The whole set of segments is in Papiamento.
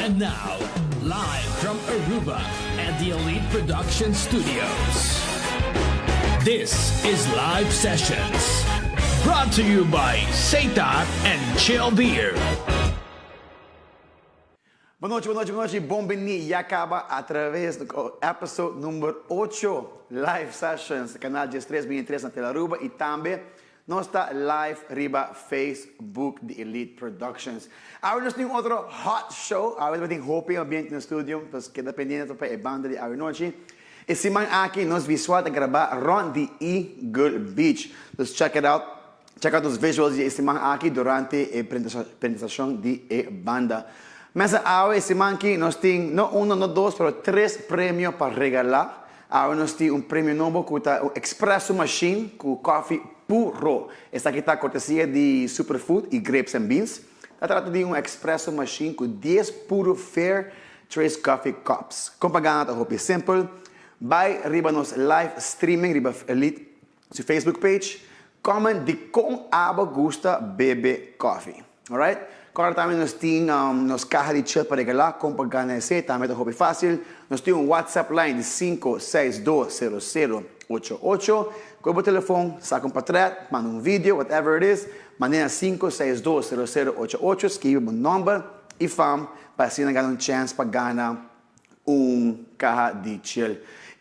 And now, live from Aruba at the Elite Production Studios. This is Live Sessions. Brought to you by Setar and Chill Beer. Bon nochi, bon nochi, bon nochi, bon bini ya caba a traves di episode number ocho Live Sessions, canal 13 23 na Tele Aruba y tambe nos ta live riba Facebook di Elite Productions. Awe nos tin un otro hot show, awe ta tin hopi ambiente na studio, pues keda pendiente pa e banda di awe nochi. E siman aki nos visual ta graba rond di Eagle Beach, dus check it out. Check out nos visuals di e siman aki durante e presentacion di e banda. Mesa awe e siman aki nos tin no uno, no dos, pero tres premio pa regala. Awe nos tin un premio nobo cu ta un expresso machine cu coffee puro. Esaki ta cortesia di Superfood y Grapes and Beans. Ta trata di un expresso machine cu dies puro Fair Trace Coffee Cups. Con pa gana ta hopi simpel. Bay riba nos live streaming riba Elite su Facebook page, comment dikon abo gusta bebe koffie. Alright? Kòrda tambe nos tin nos kaha di chip pa regalá, kon pa gana esei tambe ta hopi fásil. Nos tin un WhatsApp line di 5620088. Kohe bo telefon, saka un patrèt, manda un video, whatever it is, mand'é na 5620088, skibi bo nòmber i fam pa asina gana un chèns pa gana un kaha di chel.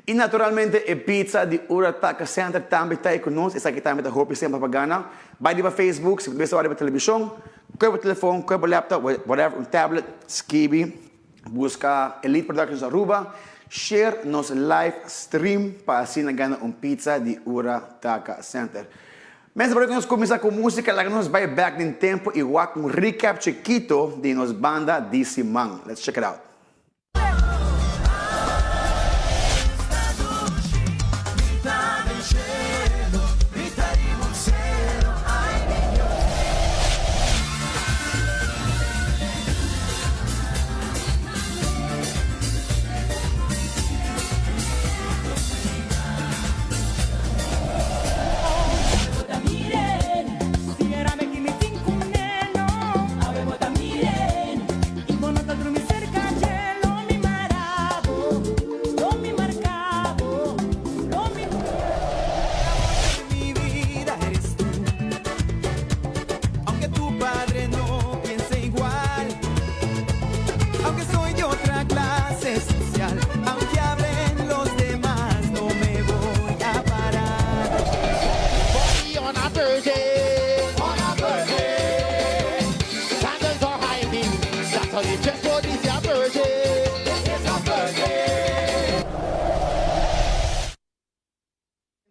I naturalmente e pizza di Urataka Center tambe ta ei ku nos, esaki tambe ta hopi semper pa gana. Bai riba Facebook, si bo ta bisa riba televishon, kohe bo telefon, kohe bo laptop, whatever, un tablet, skibi, buska Elite Productions Aruba, share nos live stream pa asina gana un pizza di Urataka Center. Mester por ku nos kuminsá ku músika, laga nos bai bèk den tempu i wak un recap chikito di nos banda di siman. Let's check it out.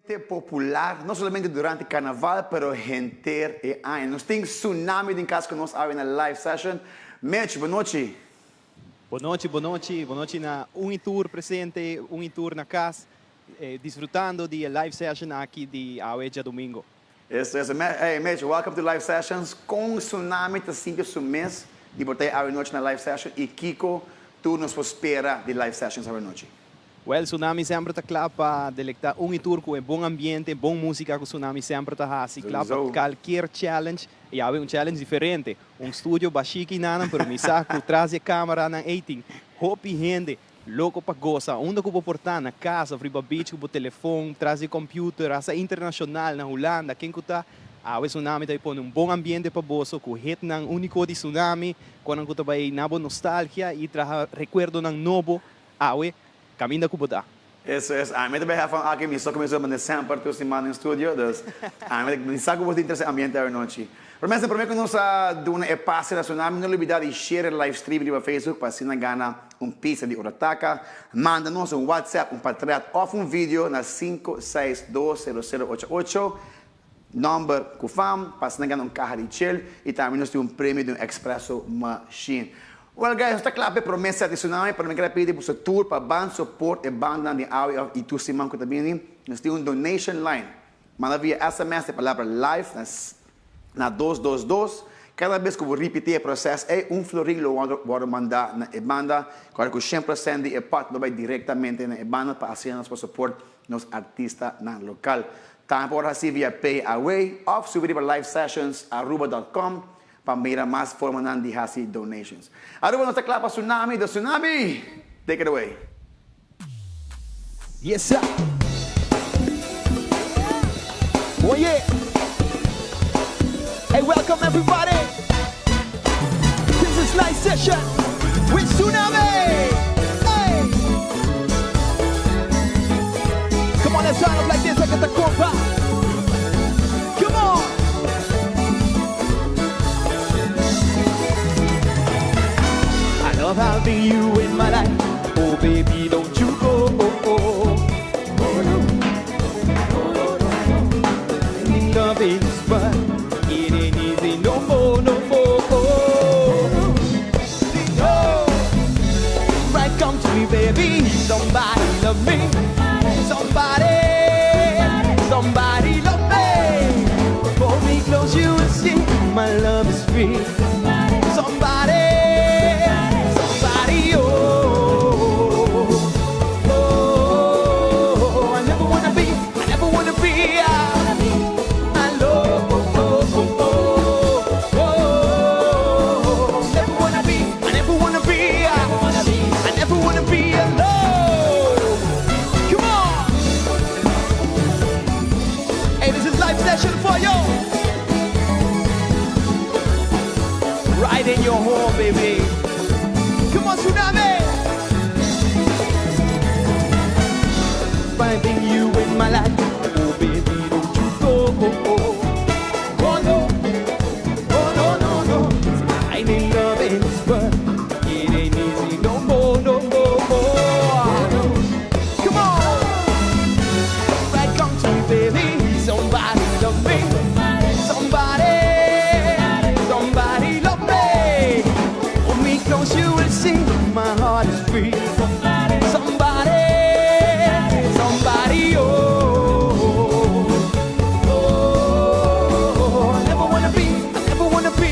Gente popular, no solamente durante carnaval, pero henter e aña. Nos tin Tsunami den cas cu nos awe na live session. Mitch, bon nochi. Bon nochi, bon nochi, bon nochi na un y tur presente, un y tur na cas, disfrutando di e live session aki di awe djadomingo. Eso, eso. Hey Mitch, welcome to live sessions. Con Tsunami ta sinti su mes di por ta e awe nochi na live session y kico tur nos por spera di live sessions awe nochi? Well, Tsunami semper ta kla pa delektá un i tur ku e bon ambiente, bon músika ku Tsunami semper ta hasi, kla pa kalkier challenge, i awe un challenge diferente, un studio bashiki nanan, pero mi sa ku tras di e kameranan ei tin hopi hende loko pa gosa, unda ku bo por ta, na kas òf riba beach ku bo telefon, tras di computer, hasta internashonal, na Hulanda, ken ku ta, awe Tsunami ta bai pone un bon ambiente pa boso ku hitnan úniko di Tsunami, konan ku ta bai na bo nostalgia i traha rekuerdonan nobo. Awe, kaminda ku bo ta. Eso es, ami ta bay hef van aki, mi so kuminsó manda semper tur siman den studio, dus ami ta mi sa ku bo tin trese ambiente awe nochi. Pero mensen, prome ku nos a duna e pase na Tsunami, no lubida di share e live stream riba Facebook pa asina gana un pizza di Orataka. Manda nos un WhatsApp, un patret of un video na 5620088, number ku fam, pa asina gana un kaha di chel y tambe nos tin un premio di un expresso machine. Well guys, nos ta kla pa e prome set di Tsunami, pero mi kere pidi boso tur pa ban support e bandanan di awe of y tur siman ku ta bini. Nos tin un donation line. Manda via sms e palabra live na na 222. Kada bes ku bo ripiti e proses ei, un florin lo wòrdu mandá na e banda. Kòrda ku shen prosent di e pòt lo bai direktamente na e banda pa asina nos por support nos artistanan lokal. Tambe por hasi via PayAway òf subi riba livesessionsaruba dòt com. pa mira mas formanan di hasi donations. Aruba nos ta kla pa Tsunami, the Tsunami! Take it away. Yes sir. Oh yeah. Hey, welcome everybody. This is Live Session with Tsunami. Hey. Come on, let's turn up like this. I got the compa. Come on. I love having you in my life. Oh, baby, don't you go. Oh, oh. Oh, no. Oh, no, no, no. Love is but it ain't easy no more, no more. Oh, no. Right, come to me, baby. Somebody love me. Somebody, somebody love me. Hold me close, you will see my love is free. Somebody, somebody, oh, oh, I never wanna be, I never wanna be alone. Oh, oh, oh, oh, never wanna be, I never wanna be, I never wanna be alone. Come on. Hey, this is live session for you. Right in your home, baby. Come on, Tsunami. Finding you in my life. Oh, baby, don't you go. Oh, no. Oh, no, no, no. I need love in this world. It ain't easy no more, no more. Come on. Right, come to me, baby. Somebody love me. Somebody, somebody love me. Hold me close, you will see my heart is free. Somebody, somebody, oh, oh, I never wanna be, I never wanna be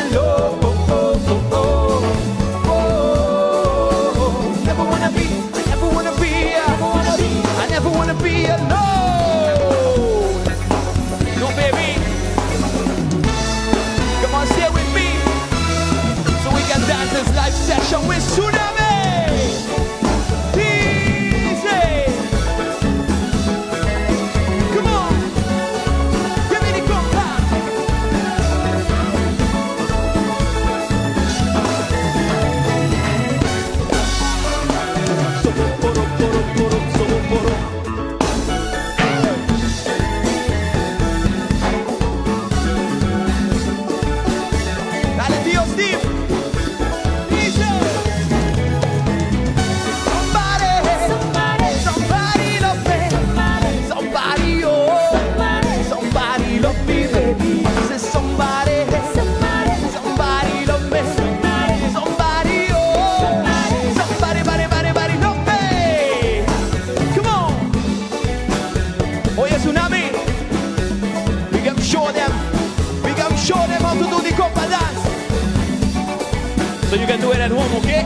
alone. Oh, oh, oh, oh, never wanna be, I never wanna be, I never wanna be alone. No, baby. Come on, stay with me so we can dance this live session with Tsunami. Easy. Come on. Give me the compa. Soboro, boro, boro, soboro. Dale, tío Steve. Dice. Somebody, somebody love me. Somebody, oh. Somebody love me, baby. Say somebody, somebody love me. Somebody, oh. Somebody, body, body, body, love me. Come on. Oye, Tsunami. We gonna show them. We gonna show them how to do the compa dance. So you can do it at home, okay?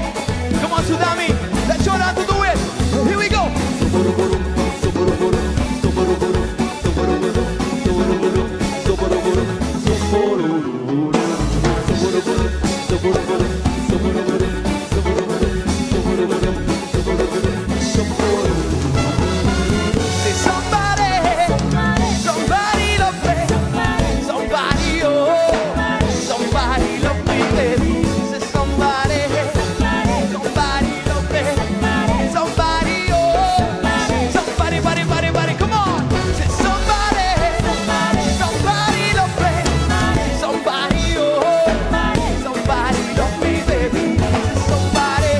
Come on, Tsunami. Let's show them how to do it. Here we go. Say somebody, somebody love me. Somebody, oh, somebody love me, baby. Say somebody, somebody love me. Somebody, oh, somebody, body, body, body, come on. Say somebody, somebody love me. Somebody, oh, somebody love me, baby. Say somebody,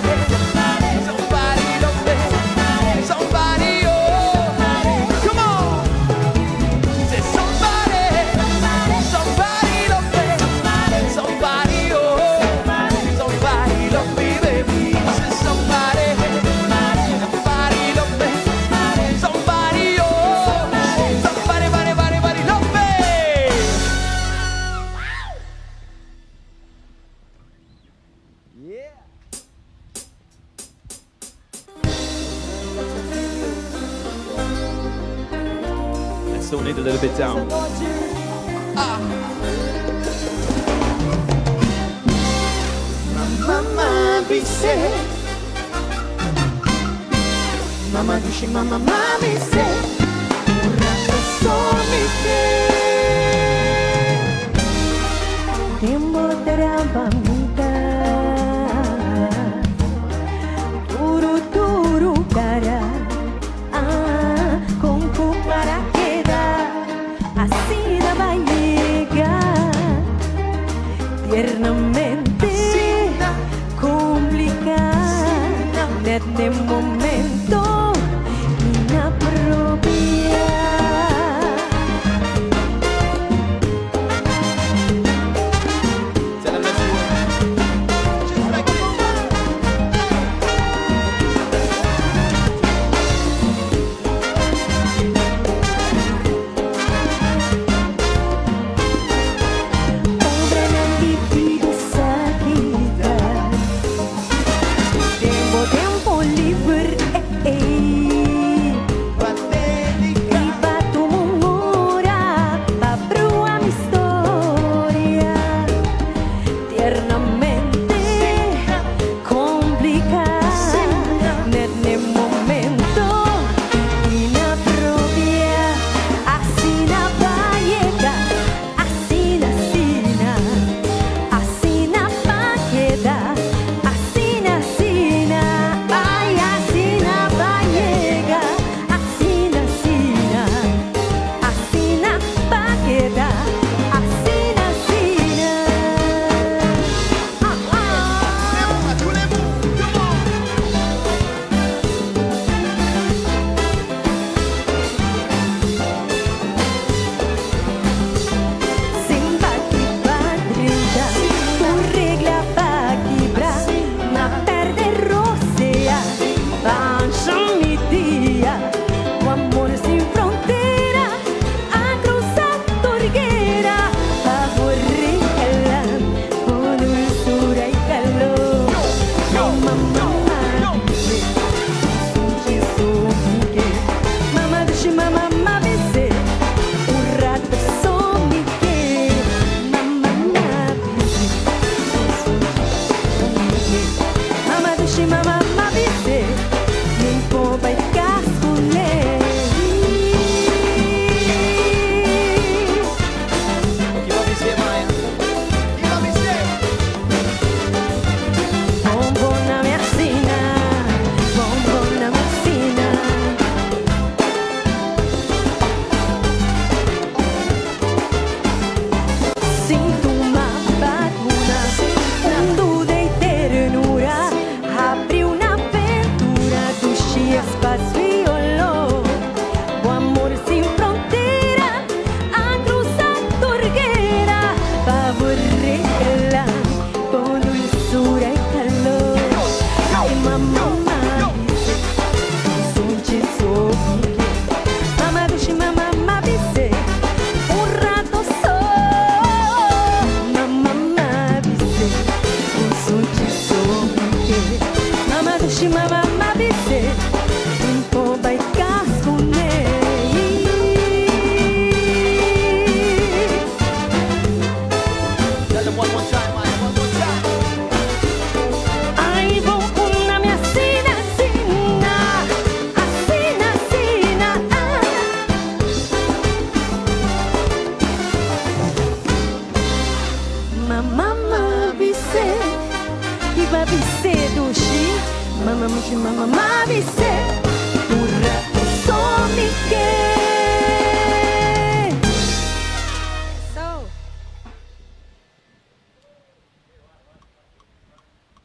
somebody love me. Somebody, oh, come on. Say somebody, somebody love me. Somebody, oh, somebody love me, baby. Say somebody, somebody love me. Somebody, oh, somebody, body, body, body, love me. Yeah. Let's tone it a little bit down. Ah. bis'é. Mama dushi mama m'a bis'é. Un rato so mi ke. Den bo traba muda. Duru duru cara. Ah, con cu para keda. Asina b'a yega. Tiernamente complica. Net n'e momento inapropia. Obranan di bida sa kita. Den bo tempo liber, eh, eh. I pa tuma un ora pa brua mi storia. Tiernamente complica. Net n'e momento inapropia. Asina b'a yega. Asina, asina. Asina b'a keda. Asina, asina. Ai, asina b'a yega. Asina, asina. Asina b'a keda. Asina, asina. Ah, ah. Sin bati pa drenta, tur regla b'a kibra, m'a perde rosea, b'a hancha mi dia, bo amor sin frontera, a crusa tur guera, pa bo regala bo dulzura y calor. Ay, mama, m'a bis'é, Mama dushi mama m'a bis'é, un rato so mi ke. Mama m'a bis'é, Mama dushi mama m'a bis'é, mi por bai kas kuné. Ki b'a bis'é, Maya? Ki b'a bis'é? Bombona mi asina, bombona mi asina. Sin tuma vacuna, un duda y ternura, abri un aventura, dushi espacio y olor. Bo amor sin frontera, a crusa tur guera, pa bo regala bo dulzura y calor. Ay, mama, m'a bis'é, sunchi so mi ke. Mama dushi, mama, m'a bis'é, un rato so. Mama, m'a bis'é, sunchi so mi ke. Mama dushi, mama, m'a bis'é, mi por bai kas kuné. Tell them one more time, Maya, one more time. Ai, bombona mi asina, asina, asina, asina. Ah. Mama m'a bis'é, ki b'a bis'é dushi. Mama dushi, mama m'a bis'é, un rato so mi ke. So.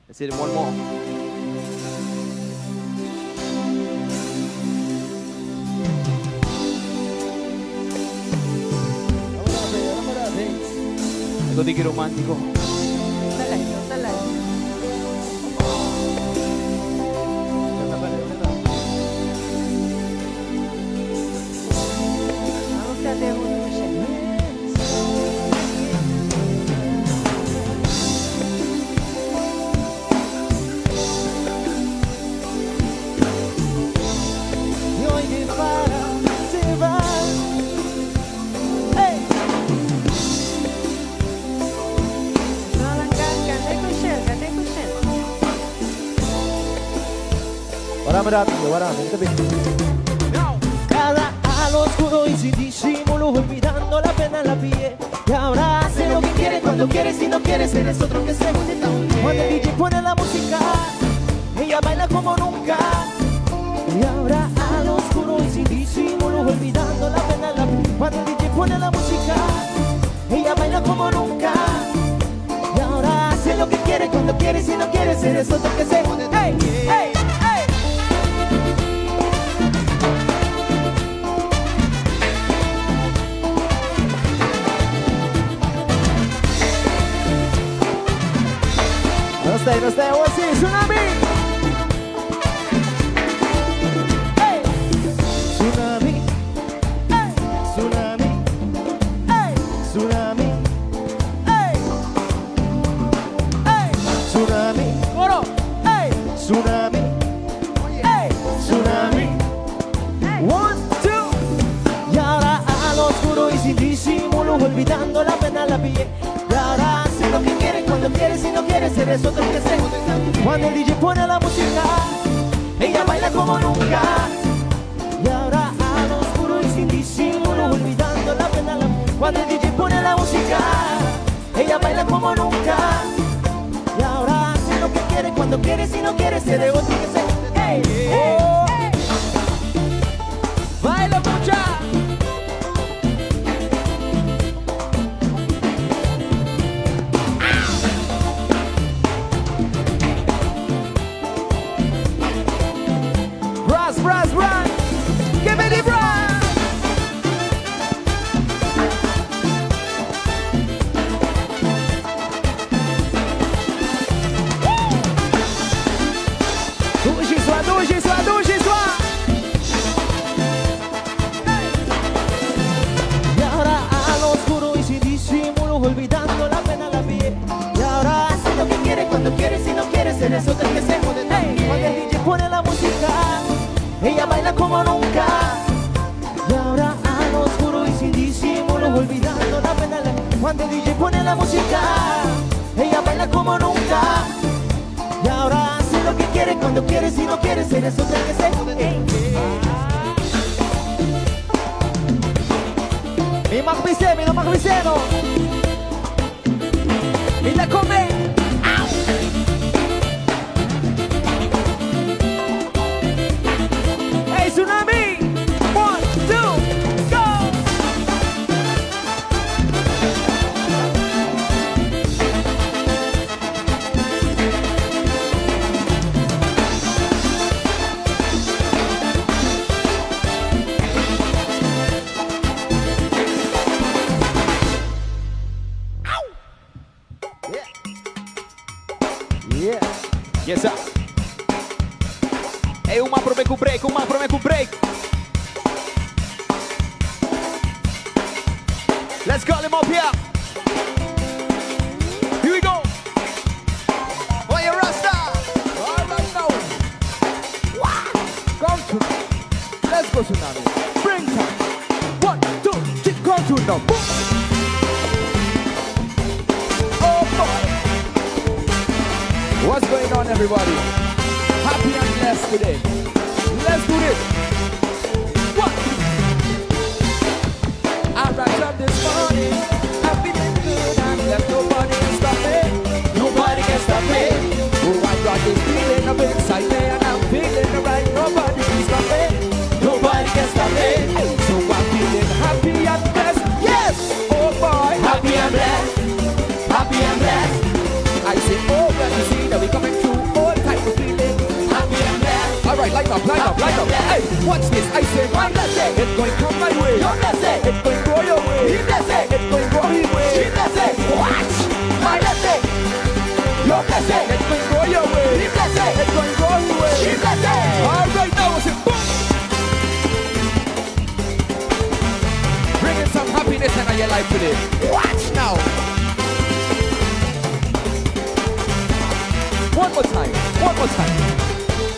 Let's hit it one more. Algo di romántico. Salay, salay. Vamos a hacer un Y hoy que para se va. Hey. Warami rato, warami, tabi. Cada al oscuro y sin disimulo, olvidando la pena en la piel. Y ahora hace lo que quiere, cuando quiere, si no quiere, eres otro que se jode también. Cuando el DJ pone la música, ella baila como nunca. Y ahora al oscuro y sin disimulo, olvidando la pena en la piel. Cuando el DJ pone la música, ella baila como nunca. Y ahora hace lo que quiere, cuando quiere, si no quiere, eres otro que se jode también. ¡Hey, hey! Nos ta, nos ta, awor si, Tsunami! Hey! Tsunami, hey! Tsunami, hey! Tsunami, hey! Hey! Tsunami, Coro! hey! Tsunami, hey! Tsunami. One, two. Y ahora al oscuro y sin disimulo, olvidando la pena en la piel. Y ahora hace lo que quiere, cuando quiere, si no quiere, eres otro que se jode también. Cuando el DJ pone la música, ella baila como nunca. Y ahora al oscuro y sin disimulo, olvidando la pena en la piel. Cuando el DJ pone la música, ella baila como nunca. Y ahora hace lo que quiere, cuando quiere, si no quiere, se de otro que se jode también. Oh. Baila mucha! Brass, brass, brass! Give me the brass! Dushi swa, dushi swa, dushi swa! Y ahora al oscuro y sin disimulo, olvidando la pena en la piel. Y ahora hace lo que quiere, cuando quiere, si no quiere, eres otro que se jode también. Cuando el DJ pone la música, ella baila como nunca. Y ahora al oscuro y sin disimulo, olvidando la pena en la piel. Cuando el DJ pone la música, ella baila como nunca. Y ahora hace lo que quiere, cuando quiere, si no quiere, eres otra que se jode también. Mi mag bis'é, mi no mag bis'é, no. Mi ta come. Hey, Tsunami! One, two, go! Yeah. Yes, sir. Hey, un man promé ku break, un man promé ku break. Let's call him up here. Here we go. Oye, Rasta. All right now. Wow. Come to Let's go, Tsunami. Bring time. One, two, three, come to now. Boom. Oh boy. What's going on, everybody? Happy and blessed today. Let's do this. One. I rise up this morning. I'm feeling good and blessed. Nobody can stop me. Nobody can stop me. Oh, I got this feeling of excitement and I'm feeling alright. Nobody can stop me. Nobody can stop me. So I'm feeling happy and blessed. Yes. Oh boy, Happy and blessed, happy and blessed, I say, oh, when you see that we coming through, all type of feeling. happy and blessed. All right, light up, light up, light up. Hey, watch this. I say, My blessing, it's going to come my way. your blessing, It's going to go your way. He blessing, It's going to go his way. she blessing. Watch my blessing, your blessing, It's going to go your way. he blessing, It's going to go his way. she blessing. All right, now I say, boom. Bringing some happiness into your life today. Watch now. One more time. One more time.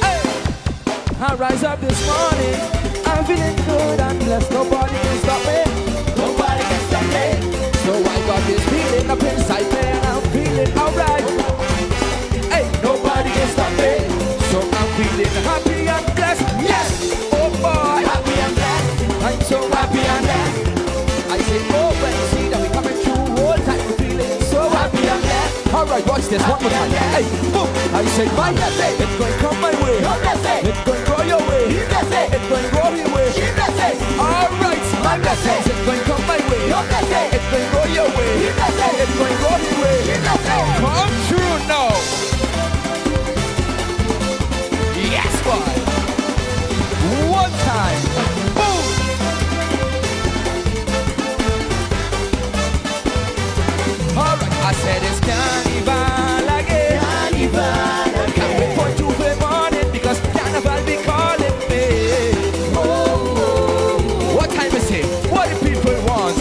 Hey. I rise up this morning. I'm feeling good and blessed. Nobody can stop me. Nobody can stop me. So I got this feeling up inside me and I'm feeling alright. Hey, Nobody can stop me. So I'm feeling happy and Alright, watch this one more time. Hey, boom. I said my blessing. It's going to come my way. It's going to go your way. It's going to go your way. Alright, my blessing. It's going to come my way. It's going to go your way. It's going to go your way. Come true now. Yes, boy. One time. Boom. Alright, I said it's carnival again. Carnival again. Can't wait for J'ouvert morning because carnival be calling me. Oh, What time is it? What do people want?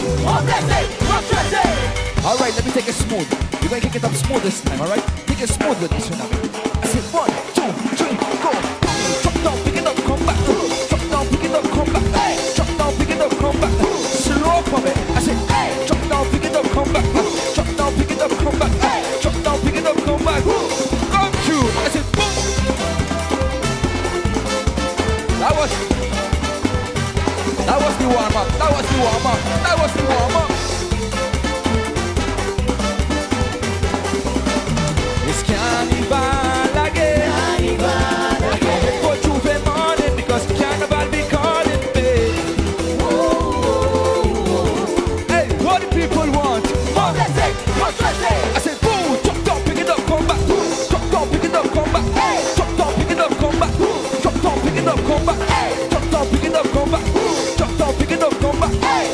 Alright, let me take it smooth. We're gonna kick it up smooth this time, alright? Take it smooth with this tsunami. I said 1, 2, 3, go. Drop down, pick it up, come back. Drop down, pick it up, come back. Drop down, pick it up, come back. Slow for me. I said, drop down, pick it up, come back. Drop down, pick it up, come back. Drop down, pick it up, come back. Come through. I said, boom. That was the warm up. That was the warm up. That was the warm up. It's carnival again. I can't wait for J'ouvert morning because carnival be calling me. Hey, what do people want? More blessing, more blessing. I said, boom, drop down, pick it up, come back. Drop down, pick it up, come back. Drop down, pick it up, come back. Drop down, pick it up, come back. Drop down, pick it up, come back. Drop down, pick it up, come back.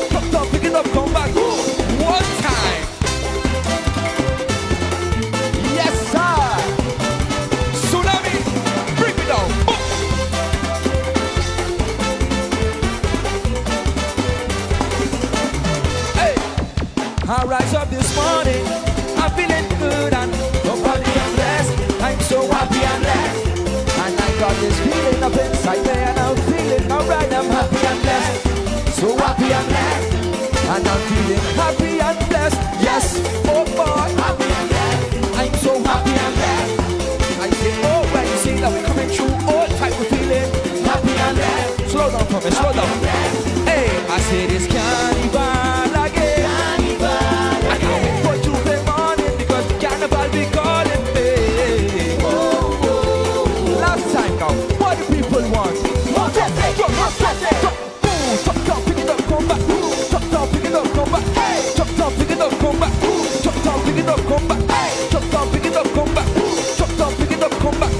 Drop down, pick it up, come back. One time. Yes, sir. Tsunami, bring me down. Boom. Hey, I rise up this morning, I'm feeling good and nobody can bless. I'm so happy and blessed, and I got this feeling up inside me, and I'm feeling alright. I'm happy and blessed, so happy and blessed, and I'm feeling happy and blessed. Yes, oh boy, happy and blessed. I'm so happy and blessed. I say, oh, when you see that we're coming through, all type of feeling happy and blessed. Slow down for me, slow down. Hey, I say this carnival again. I can't wait for J'ouvert morning because carnival be calling me. Last time now, what do people want? Drop, drop, drop, boom, drop down, pick it up, come back. Drop down, pick it up, come back. Drop down, pick it up, come back. Drop down, pick it up, come back. Drop down, pick it up, come back. Drop down, pick it up, come back.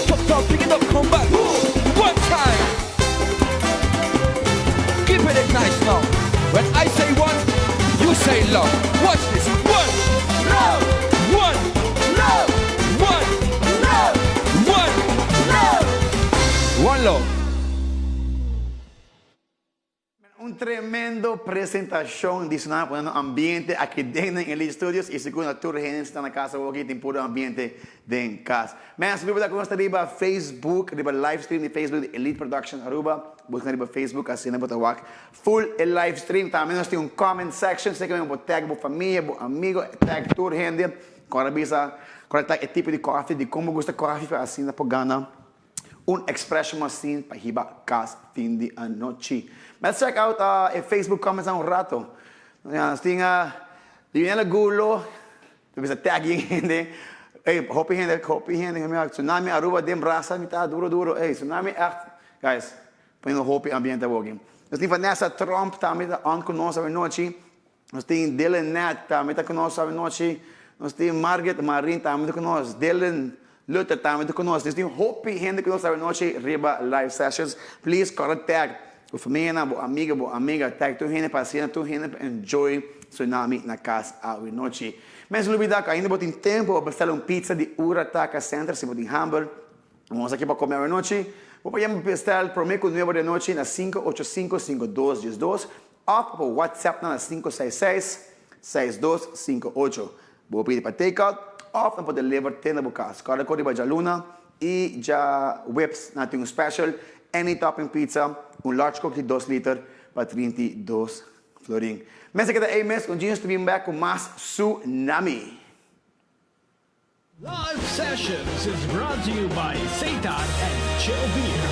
Drop down, pick it up, come back. One time. Keep it nice now. When I say one, you say love. Watch this. One, love. One, love. One, love. One, love. One love. Un tremendo presentacion di Tsunami poniendo ambiente aki den Elite Studios y sigur na tur hende sta na cas aki tin puro ambiente den cas. Mas duda cu nos ta riba Facebook, riba live stream di Facebook di Elite Productions Aruba, busca riba Facebook asina bo ta wak full e live stream. Tambe nos tin un comment section, asina cu bo tag bo famia, bo amigo, tag tur hende. Corda bisa, corda tag e tipo di coffee, di con bo gusta coffee, pa asina por gana un expression machine pa hiba cas fin di anochi. Let's check out e Facebook comments un rato. Nos tin Lionel Gulo, bisa tagging hende. Hey, hopi hende, hopi hende, Tsunami Aruba den brasa, mi ta duro duro. Hey, Tsunami echt, guys, poniendo hopi ambiente aki. Nos tin Vanessa Trump tambe ta on cu nos anochi. Nos tin Dylan Nat tambe ta cu nos anochi. Nos tin Margaret Marin tambe cu nos. Dylan Luther tambe cu nos. Nos tin hopi hende cu nos anochi riba live sessions. Please, corda tag bo famia, bo amigo, bo amiga, tag tur hende pa asina tur hende enjoy Tsunami na cas anochi. Mas no lubida cu ainda bo tin tempo pa bestel un pizza di Urataka Center, si bo tin hamber. Nos aki pa come anochi. Bo por bestel prome cu 9 di anochi na 585-5212 of pa WhatsApp na 566-6258. Bo pidi pa take out of nan por deliver te na bo cas. Corda cu riba dialuna y diahuebs nan tin un special any topping pizza, un large coke di 2 liter pa 32 florin. Mesa keda ey mes, un genius to be back cu mas Tsunami. Live Sessions is brought to you by Seitan and Chill Beer.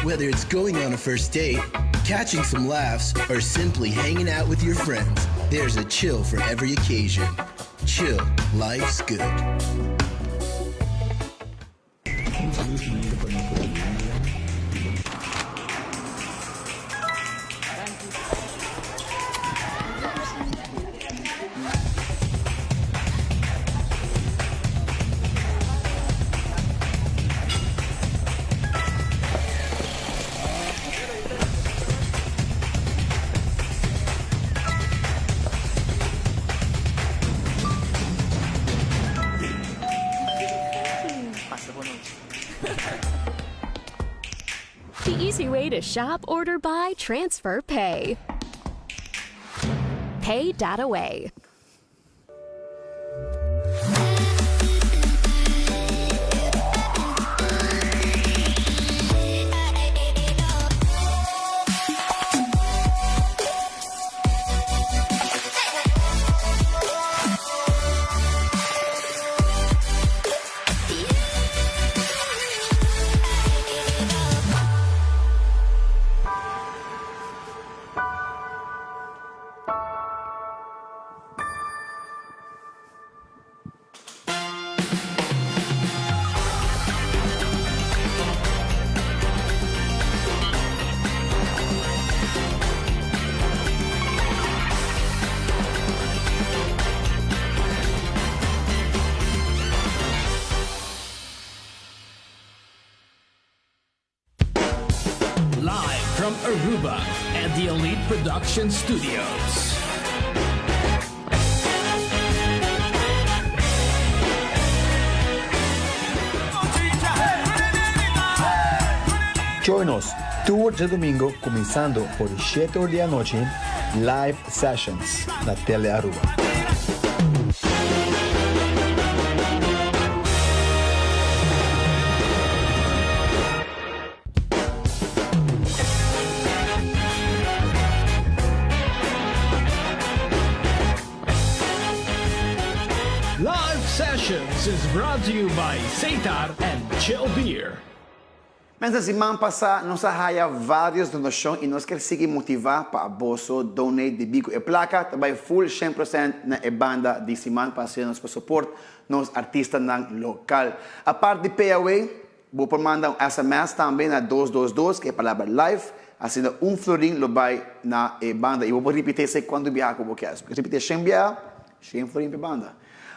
Whether it's going on a first date, Catching some laughs, or simply hanging out with your friends, there's a chill for every occasion. Chill, life's good. The easy way to shop, order, buy, transfer, pay. Pay away. Live from Aruba at the Elite Production Studios. Join us tur djadomingo cuminsando for di shete or di anochi Live Sessions na Tele Aruba. Live Sessions is brought to you by Setar and Chill Beer. Mester siman pasa nos a haya varios donacion y nos kier sigui motiva pa boso donate debi cu e placa ta bay full 100% na e banda di siman pa asina nos por support nos artistanan local. Apart di payaway bo por manda un sms tambe na dos dos dos cu e palabra live asina un florin lo bay na e banda y bo por ripiti esey cuanto biaha cu bo kier. Ripiti shen biaha Shen florin pe banda.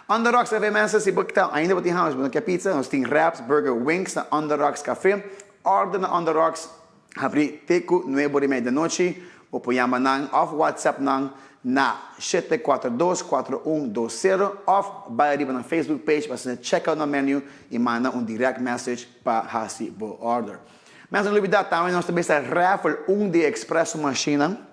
On The Rocks Cafe Mensen, si bo ta ainda bo tin hamber, si bo no kier pizza, nos tin wraps, burger, wings na On The Rocks Cafe. Order na On The Rocks habri te ku nuebe ora y media di anochi. Bo por yama nan of WhatsApp nan na 742 4120 of bai riba nan Facebook page pa asina check out nan menu y manda un direct message pa hasi bo order. Mensen, no lubida tambe nos ta bisa raffle un di e expresso machine nan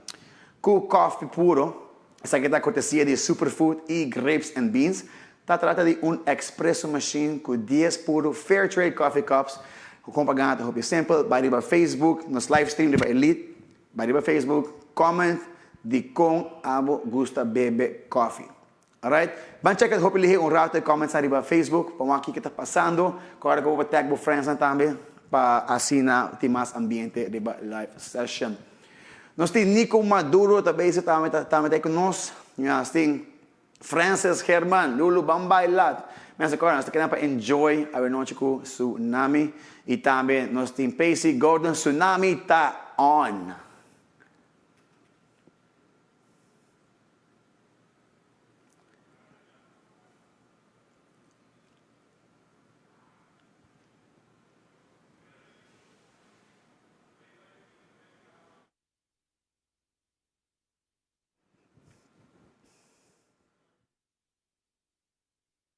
ku koffie puro. Esaki ta kortesia di Superfood i Grapes and Beans. Ta trata di un expresso machine ku dies puru Fair Trade coffee cups. Ku kon pa gana ta hopi simpel. Bai riba Facebook, nos live stream riba Elite. Bai riba Facebook, comment di kon abo gusta bebe koffie. Alright? Ban check hopi lihe un rato e comments nan riba Facebook pa wak kiko ta pasando. Kòrda ku bo por tag bo friends nan tambe pa asina tin mas ambiente riba live session. Nos tin Nico Maduro ta bezig tambe ta tambe ta ku nos. Nos tin Francis German, Lulu ban baila. Mensen kòrda nos ta keda pa enjoy awenochi ku Tsunami. I tambe nos tin Pacey Gordon Tsunami ta on.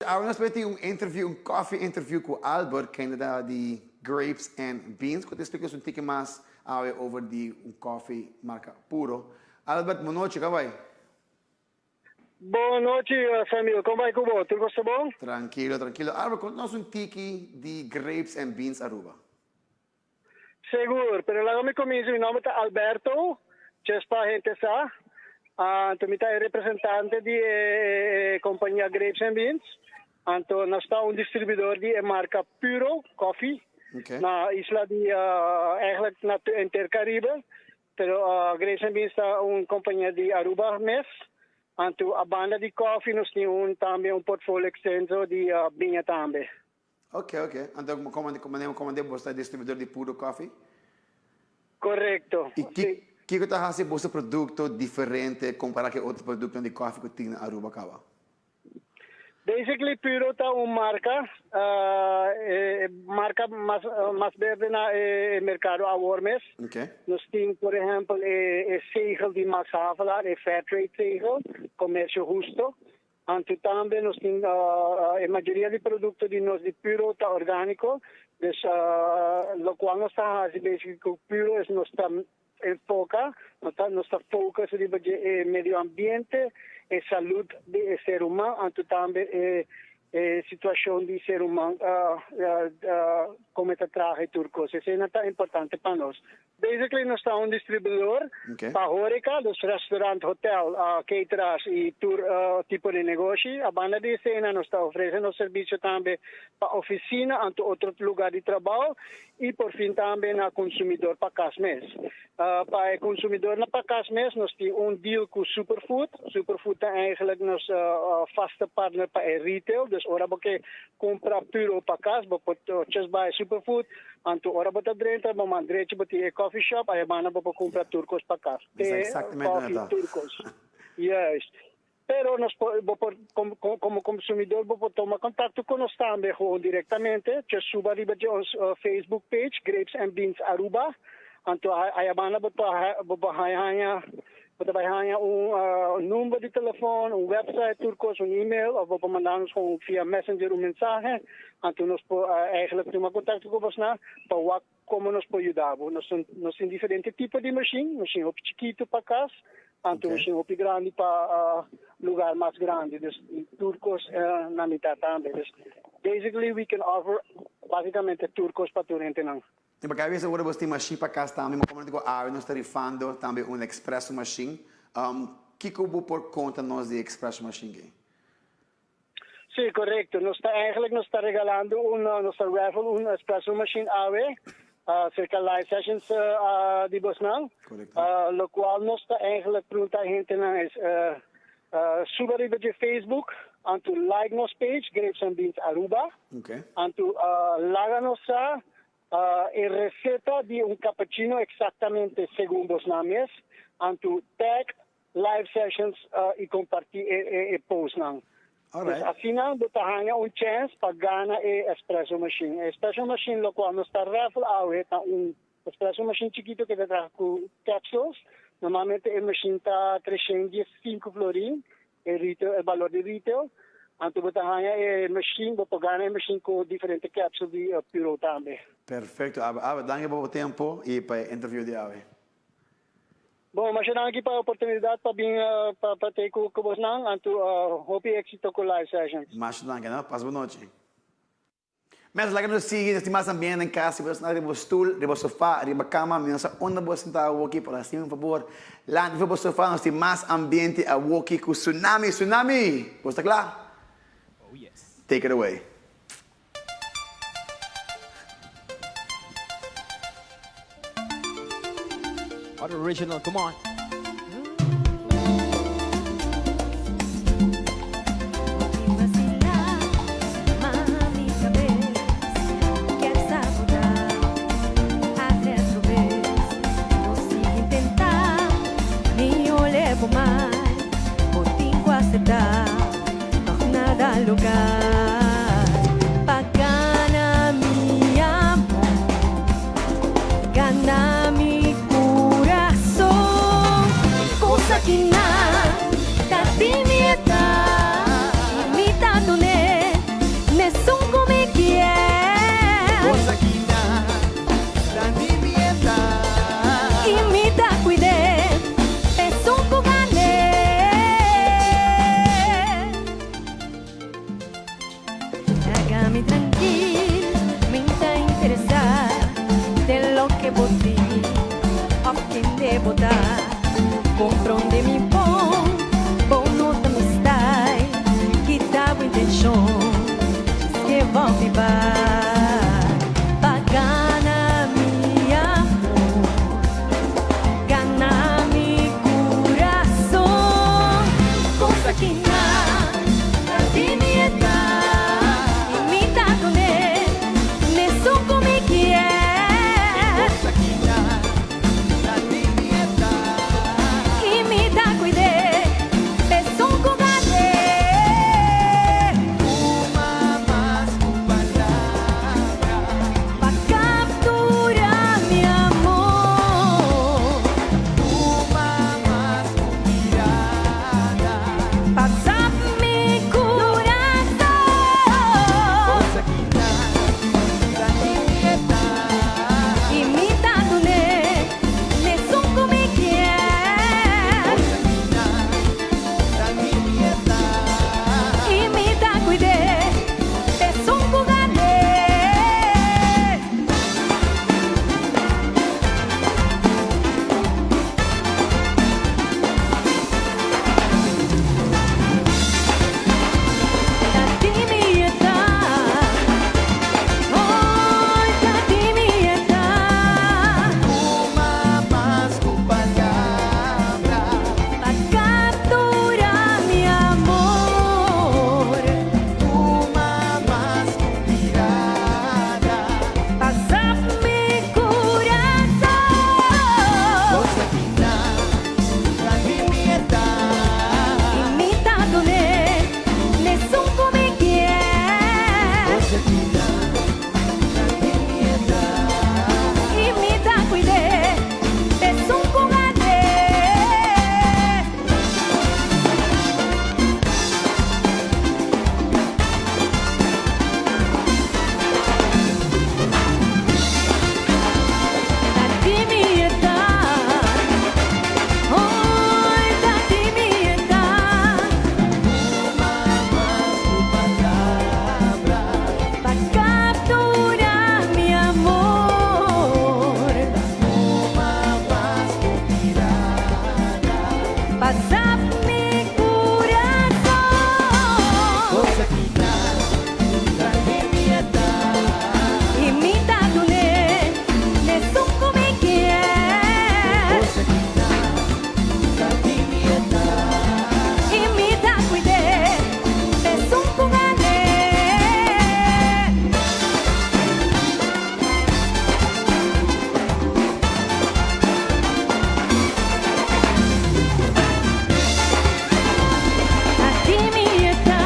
Awe nos tin un interview, un coffee interview cu Albert, kende ta di Grapes and Beans, cu ta explica nos un tiki mas awe over di un coffee marca Puro. Albert, bon nochi, con bai? Bon nochi, Samuel. Con bai cu bo? Tur cos ta bon? Tranquilo, tranquilo. Albert, conta nos un tiki di Grapes and Beans Aruba. Segur, pero laga mi kuminsá, mi nomber ta Alberto, djes pa hende sa. Anto mi ta e representante di e kompania Grapes and Beans. Anto nos ta un distribuidor di e marka Puro Coffee na isla di, eigenlijk na henter Caribe. Pero Grapes and Beans ta un compania di Aruba mes. Anto a banda di koffie nos tin un tambe un portfolio extenso di biña tambe. Ok, ok. Anto como como como bo ta distribuidor di Puro Coffee? Correcto, Y si. kico ta haci boso producto diferente compara cu e otro productonan di koffie cu tin na Aruba caba? Basically Puro ta un marca, e marca mas mas berde na e mercado awor mes. Nos tin por ehempel e zegel di Max Havelaar, e Fairtrade zegel, Comercio Justo. Anto tambe nos tin e mayoria di producto di nos di Puro ta organico, dus locual nos ta haci basically cu Puro es nos ta Enfoca, nos ta nos ta focus riba dje e medio ambiente, e salud di e ser human, anto tambe e e situacion di ser human como e ta traha y tur cos. Esey ta importante pa nos. Basically nos ta un distribuidor pa horeca, dus restaurant, hotel, cateraars y tur tipo di negoshi. A banda di esey nos ta ofrece nos servicio tambe pa oficina anto otro lugar di trabao y por fin tambe na consumidor pa cas mes. Pa e consumidor na pa cas mes nos tin un deal cu Superfood. Superfood ta eigenlijk nos vaste partner pa e retail, dus ora bo ke cumpra puro pa cas bo por just bay Superfood, anto ora bo ta drenta bo man drechi bo tin e coffee shop, ayabanda bo por cumpra tur cos pa cas, te, coffee, tur cos. Juist. Pero nos por, bo por, como consumidor bo por toma contacto cu nos tambe gewoon directamente. Just suba riba dje ons Facebook page, Grapes and Beans Aruba. Anto ayabanda bo ta bo por haña haña bo ta bay haña un number di telefon, un website, tur cos, un email of bo por manda nos gewoon via messenger un mensahe. Anto nos por eigenlijk tuma contacto cu bosnan pa wak Como nos por yuda bo? Nos nos tin diferente tipo di machine, machine hopi chikito pa cas, anto machine hopi grandi pa lugar mas grandi, dus tur cos na mitad tambe. Dus basically we can offer basicamente tur cos pa tur hendenan. Tin pa cada bes ora bos tin machine pa cas tambe, mi comenta cu awe nos ta rifando tambe un expresso machine. Kico bo por conta nos di e expresso machine aki? Sí, correcto. Nos ta eigenlijk nos ta regalando un nos ta raffle un espresso machine awe cerca live sessions di bosnan. Locual nos ta eigenlijk pregunta hentenan es suba riba dje Facebook anto like nos page Grapes and Beans Aruba. Anto laga nos sa e receta di un cappuccino exactamente segun bosnan mes. Anto tag live sessions y comparti e postnan. Dus asina bo ta haña un chance pa gana e espresso machine. E espresso machine locual nos ta raffle awe ta un espresso machine chikito cu ta traha cu capsules. Normalmente e machine ta 315 florin, e retail, e balor di retail. Anto bo ta haña e machine, bo por gana e machine cu diferente capsule di Puro tambe. Perfecto, Abe. Abe, danki pa bo tempo y pa e interview di awe. Bon, masha danki pa e oportunidat pa bin pa te ku bosnan, anto hopi éksito ku Live Sessions. Masha danki, no? Pasa bon nochi. Mes laga nos sigui, nos tin mas ambiente den kas, si bo ta sinta riba bo stul, riba sofa, riba kama, mi no sa unda bo sinta awoki, pero hasi mi un fabor, lanta for bo sofa, nos tin mas ambiente awoki ku Tsunami, Tsunami! Bo sta kla? Oh yes. Take it away. Original, come on. B'a zap mi kurason. Cosa kita, ta di mi edat. I mi ta dun'é n'esun ku mi kier. Cosa kita, ta di mi edat. I mi ta kuid'é n'esun ku gan'é. Aki mi e ta,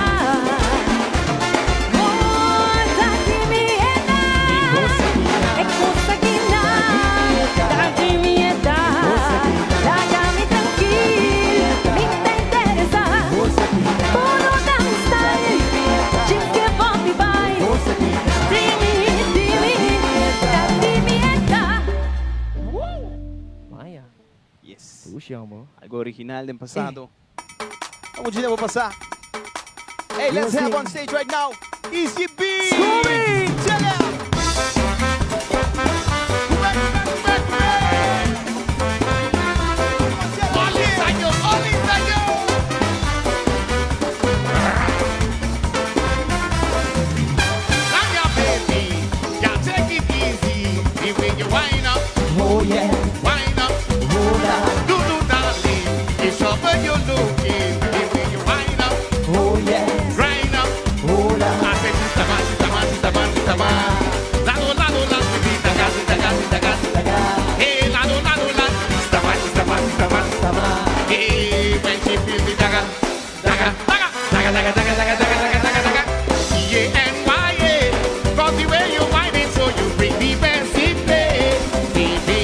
oh, aki mi e ta. E kos aki nan, ta di mi e ta. Laga mi trankil, mi ta interesá. Bo no ta mi style, djis ke bo bai. Di mi, di mi, ta di mi e ta. Maya. Yes. Ushi, amor. Algo original den pasado. Vamos de nobo pasa. Hey, let's have on stage right now Easy B. Scooby! Tell 'em. Take it easy, the way you wind up. Oh yeah. Wind up. Hola. Do do darling, it's over you looking. The way you wind up. Oh yeah. Grind up. Hola. I say sister man, sister man, sister man, sister man. Lado, lado, lado, daga, daga, daga, daga. Hey, lado, lado, lado, sister man, sister man, sister man. Sister man. Hey, when she feels the daga, daga, daga, daga, daga, daga, daga, daga, daga, daga, daga. C-A-N-Y-A, 'cause the way you wind it, so you bring the best in me. Baby,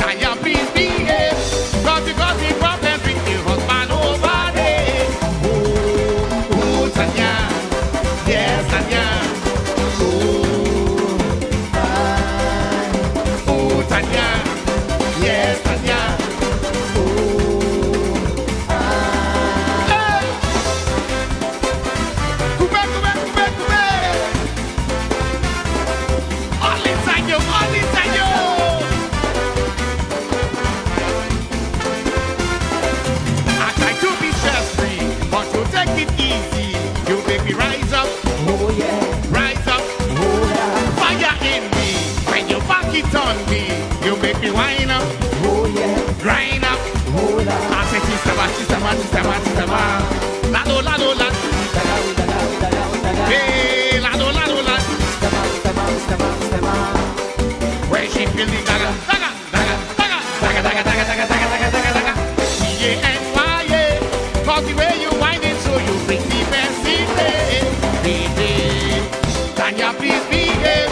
Tanya, please behave, 'cause you got the problem with your husband over there. Ooh, ooh, Tanya, yes, Tanya. Ooh, ooh, Tanya, yes, Tanya. Ooh, hey. Kube, kube, kube, kube. All inside you, all inside you. I try to be stress-free, but you take it easy. You make me rise up, Oh yeah. rise up. Hola. Fire in me when you back it on me. You make me wind up, Oh yeah. grind up. Hola. I say sister man, sister man, sister man, sister man. Lado, lado, lado. Daga, daga, daga, daga. Hey, lado, lado, lado. Sister man, sister man, sister man, sister man. When she feel the daga, daga, daga, daga, daga, daga, daga, daga, daga, daga, daga, daga. C-A-N-Y-A, 'cause the way you wind it, so you bring the best in me. Baby, Tanya, please behave,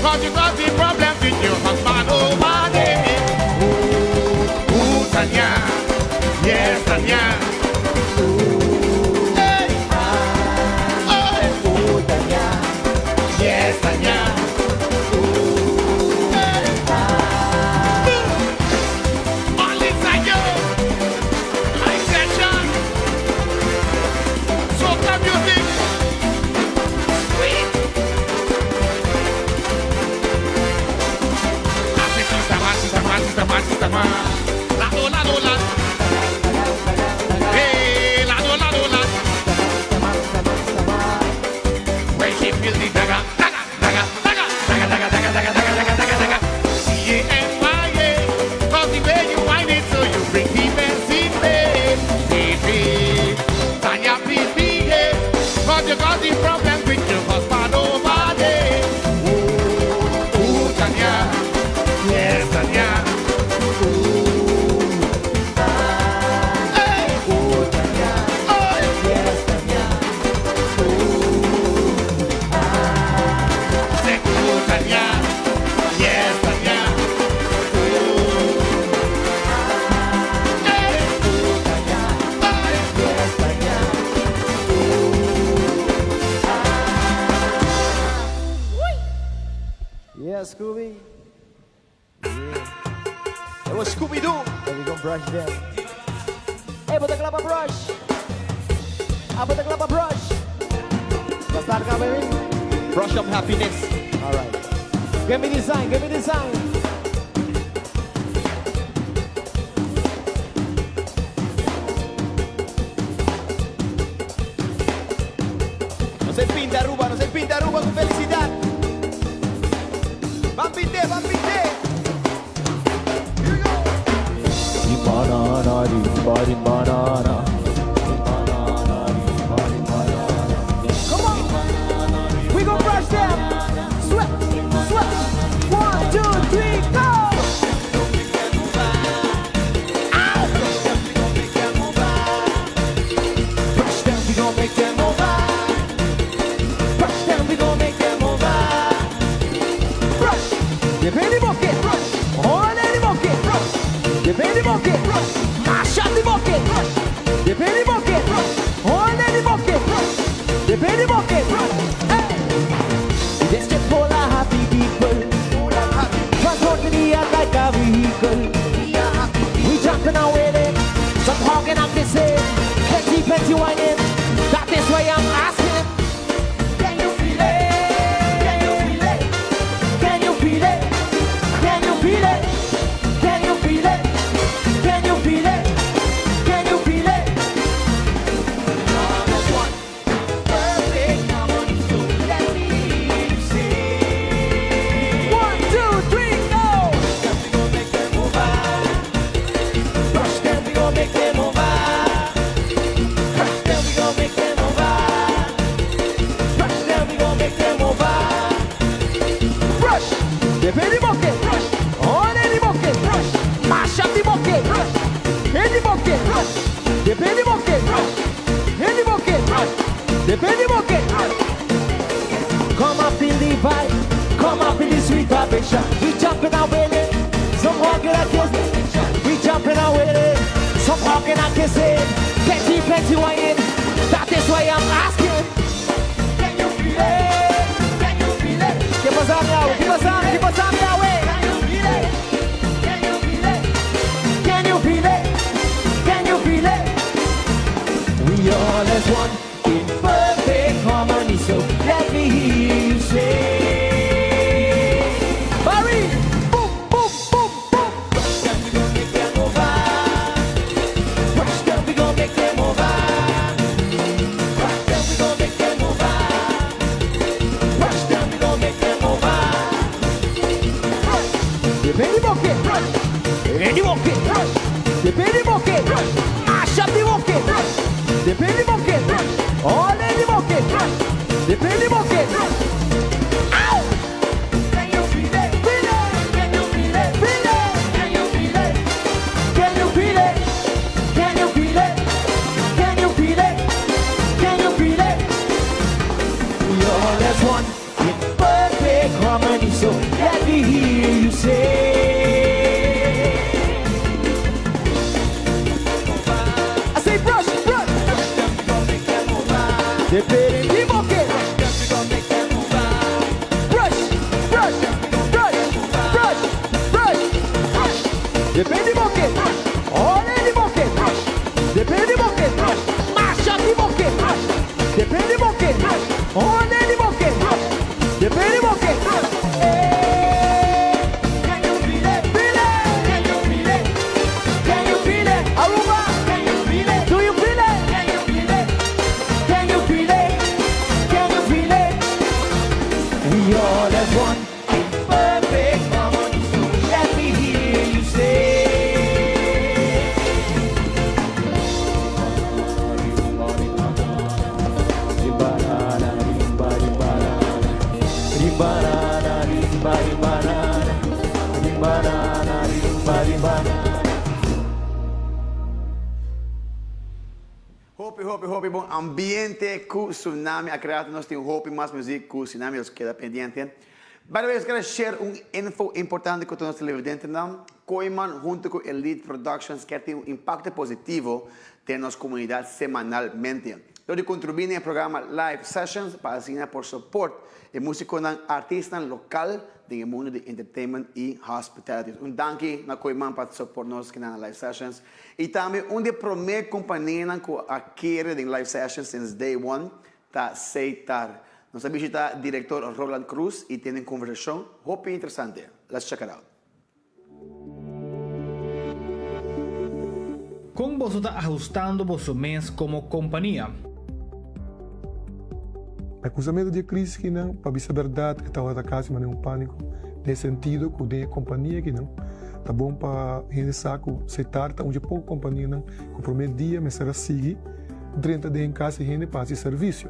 'cause you got the problem with your husband over there. Ooh, ooh, Tanya, yes, Tanya. Ooh, hey, oh, Ooh, Tanya. yes, Tanya. Ooh, hey. All inside you. High session. Soca music. Sweet. I say sister man, sister man, sister man, sister man. Lado, lado, lado. Hey, lado, lado, lado. When she feel the daga, daga, daga, daga, daga, daga, daga, daga, daga, daga, daga, daga. C-A-N-Y-A, 'cause the way you wind it, so you bring the best in me. Baby, Tanya, please behave, 'cause you got the problem with your husband over there. Ooh, ooh, Tanya, yes, Tanya. Ooh, hey, Ooh, Tanya. oh. Yes, Tanya. Say, ooh, Tanya, yes, Tanya. Ooh, hey, Ooh, Tanya. oh. Yes, Tanya. Yeah, Scooby. Yeah. It was Scooby-Doo. There we go, brush them. Hey, bo ta kla pa brush. Ah, bo ta kla pa brush. Let's start now, baby. Brush up happiness. All right. Give me the sign, give me the sign. pinta Aruba ku felisidat. Ban pint'é, ban pint'é. Here we go. Come on. We gon' brush them. Sweat, sweat. One, two, three, go. Brush them, we gon' make them move. Brush them, we gon' make them move. Brush. Depende bucket. Brush. On any bucket. Brush. Depende bucket. Brush. Mash up the bucket. Brush. Depende bucket. Brush. On any bucket. Brush. Depende bucket. Brush. Hey. This just full of happy people. Transporting the earth like a vehicle. We jumping and wailing, some honking and kissing, plenty, plenty whining. That is why I'm asking. Can you feel it? Can you feel it? Can you feel it? Can you feel it? Can you feel it? Can you feel it? Can you feel it? Perfect harmony, so let me hear you sing. One, two, three, go! Brush them, we gon' make them move. Brush them, we gon' make them move. Brush them, we gon' make them move. Brush, the penny bucket, brush, on any bucket, brush, mash up the bucket, brush, any bucket, brush, the penny bucket, brush, any bucket, brush, the penny bucket, brush. Come up in the vibe, come up in the sweet vibration. We jumping and wailing, some honking and kissing. We jumping and wailing, some honking and kissing. Plenty, plenty whining. That is why I'm asking. Can you feel it? Can you feel it? ¿Qué pasa, mi agua? ¿Qué pasa? ¿Qué pasa, mi agua? Can you feel it? Can you feel it? Can you feel it? Can you feel it? We all as one in perfect harmony, so let me hear you say. Barry! Boom, boom, boom, boom. Brush them, we gon' make them move. Brush them, we gon' make them move. Brush them, we gon' make them move. Brush them, we gon' make them move. Brush. The penny bucket, brush. Any bucket, brush. The penny bucket, brush. Mash up the bucket, brush. The penny bucket, brush. All in the bucket, brush. The penny bucket, brush. Ow! Can you feel it? Feel it? Can you feel it? Feel it? Can you feel it? Can you feel it? Can you feel it? Can you feel it? Can you feel it? We all as one in perfect harmony, so let me hear you say. I say brush, brush. The penny bucket. Brush, brush, brush, brush, brush, brush. The penny bucket. All in the bucket. The penny bucket. Mash up the bucket. The penny bucket. All in the bucket. The penny bucket. Hey. Can you feel it? Feel it. Can you feel it? Can you feel it? Aruba. Can you feel it? Do you feel it? Can you feel it? Can you feel it? Can you feel it? We all as one in perfect harmony, so let me hear you say. Hopi, hopi, hopi bon ambiente ku Tsunami a krea. Nos tin hopi mas music ku Tsunami, nos keda pendiente. By the way, mi ke share un info importante ku nos televidentenan. Kooyman hunto ku Elite Productions ke tin un impakto positivo den nos komunidat semanalmente. Dor di kontribuí na e programa Live Sessions pa asina por support e músikonan artistanan lokal den mundu di entertainment i hospitality. Un danki na Kooyman pa support nos na Live Sessions. I tambe un di e promé kompanianan ku a kere den Live Sessions since day one, ta Seitar. Nos a bishitá direktor Roland Cruz i tin un kombersashon hopi interesante. Let's check it out. Kon bo ta ahustando bo mes komo kompania? Na kuminsamentu di e krísis kinan, pa bisa bèrdat, e tabata kasi manera un pániko, den e sentido ku den e kompania kinan ta bon pa hende sa ku Setar ta un dje poko kompanianan ku promé dia mester a sigui drenta den kas di hende pa hasi servisio.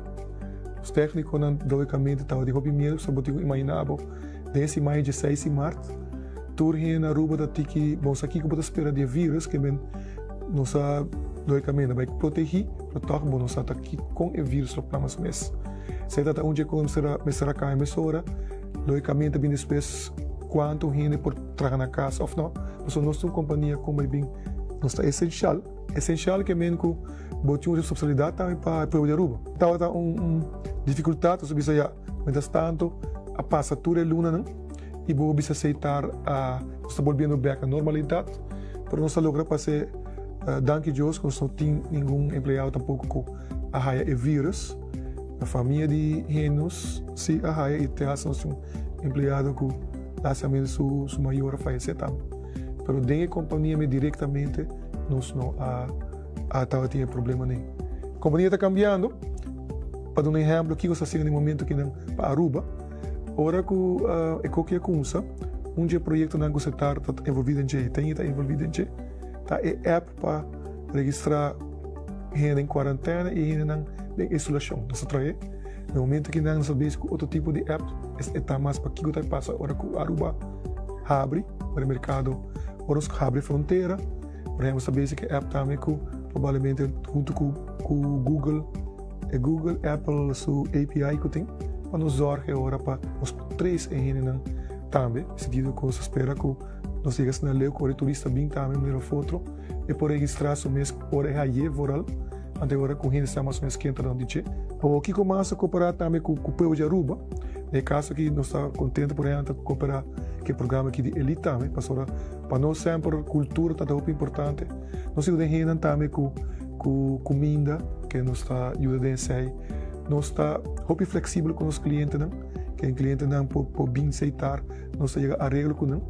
Nos téknikonan lógikamente tabatin hopi miedu pasobra bo tin ku imaginá bo den e siman e dieseis di mart tur hende na Aruba ta tiki bon sa kiko bo ta spera di e vírus ke men nos a lógikamente a bai protegí pero tòg bo no sa ta kon e vírus lo plama su mes. Esei ta ta un dje kos mester a mester a kambia mesora. Lógikamente bin despues kuantu hende por traha na kas òf no pasobra nos ta un kompania kon bai bin nos ta esenshal. Esenshal ke men ku bo tin un responsabilidat tambe pa e pueblo di Aruba. Tabata un difikultat, nos a bisa ya, mientras tanto a pasa tur e lunanan i bo bisa aseitar a nos ta bolbiendo bek na normalidat, pero nos a logra pas'e danki Dios ku nos no tin ningun empleado tampoko ku a haya e virus. Na famia di Henus si a haya i te hasta nos tin un empleado ku lastimamente su mayor a fayesé tambe. Pero den e kompania mi direktamente nos no a a tabatin e problema nei. Kompania ta kambiando, pa duna un ehèmpel kiko sta hasiendo den momento kinan pa Aruba, ora ku e koki a kumsa, un dje proyektonan ku Setar ta envolvi den dje i tin ta envolvi den dje ta e app pa registrá hende den kuarentena i hendenan den isolashon. Nos ta trahe den momento kinan nos ta bezig ku otro tipo di app, e ta mas pa kiko ta pasa ora ku Aruba habri, ora e merkado, ora nos habri frontera. Por ehempel, ta basic e app tambe ku probablemente huntu ku ku Google, e Google, Apple su API ku tin, pa nos zorg e ora pa nos por trace e hendenan tambe, e sentido ku nos ta spera ku nos yega asina leu ku ora e turista bin tambe manera of otro e por registra su mes ora e haye vooral, anto e ora ku hende sa mas o menos ken ta rond di dje. Awor kiko mas ta koperá tambe ku ku pueblo di Aruba, den e kaso aki nos ta kontento por ehempel ta koperá ku e programa aki di Elite tambe, pasobra Pa nos semper cultura ta hopi importante. Nos yuda hendenan tambe cu cu cuminda ke nos ta yuda den esey. Nos ta hopi flexibel cu nos clientenan, ke clientenan por por bin seitar, nos ta yega areglo cu nan.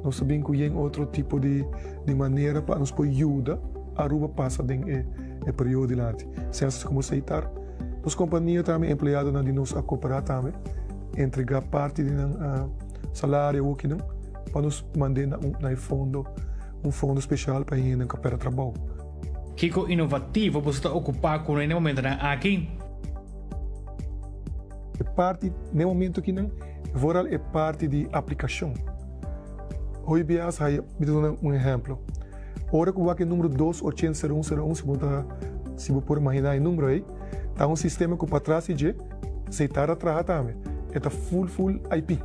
Nos ta bin cu yen otro tipo di di manera pa nos por yuda Aruba pasa den e e periodo dilanti. Sensus como seitar. Nos compania tambe empleadonan di nos a coopera tambe, entrega parti di nan salario hokinan. Pa nos mand'é na un na e fondo, un fondo speshal pa e hendenan ku a pèrdè trabou. Kiko inovativo boso ta okupá kuné na e momentonan aki? E parti na e momento akinan vooral e parti di aplikashon. Hoy bias haya, mi ta duna un ehèmpel. Ora ku wak e numero dos ochenta sero un sero un, si bo ta si bo por imaginá e numero ei, ta un sistema ku patras di dje Setar a traha tambe. E ta full full IP.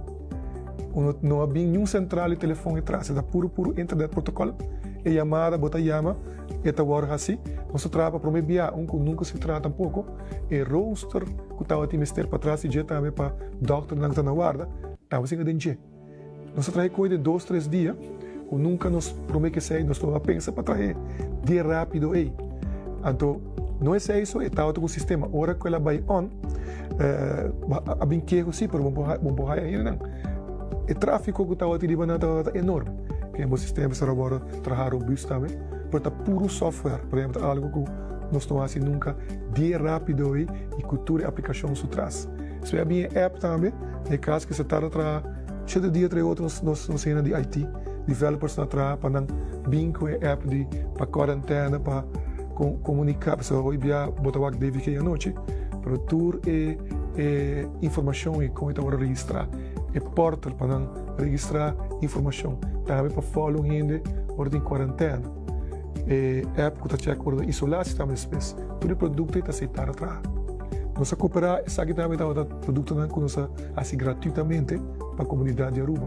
Uno no a bin niun sentral di telefon e tras, e ta puru puru internet protocol. E yamada bo ta yama, e ta wòrdu hasi. Nos ta traha pa promé bia, un ku nunka si traha tampoko. E rooster ku tabatin mester patras di dje tambe pa dòkternan ku ta na warda, tabatin aden dje. Nos a traha e koi den dos tres dia, ku nunka nos promé ke esei nos no a pensa pa traha di rápido ei. Anto no esei so, e tabata ku un sistema, ora ku el a bai on, a bin keho si, pero bo bo por haya hendenan. E tráfiko ku tabatin riba nan tabata enorme. Ke bo sistema mester a wòrdu traha robust tambe, pero ta puru software, por ehempel, ta algu ku nos no hasi nunka di rápido ei i ku tur e aplikashon su tras. Esei a bin e app tambe, den e kas ku se tarda traha shete dia trae otro nos nos hende di IT developers na traha pa nan bin ku e app di pa kuarentena pa komuniká pasobra hoy bia bo ta wak DVG anochi pero tur e e informashon i kon e ta wòrdu registrá e portal pa nan registrá informashon tambe pa follow hende ora tin kuarentena e app ku ta chèk ora ta isolá si tambe despues tur e produkto ei ta aseitá ta traha. Nos a cooperá, esaki tambe tabata productonan cu nos a haci gratuitamente pa comunidad di Aruba.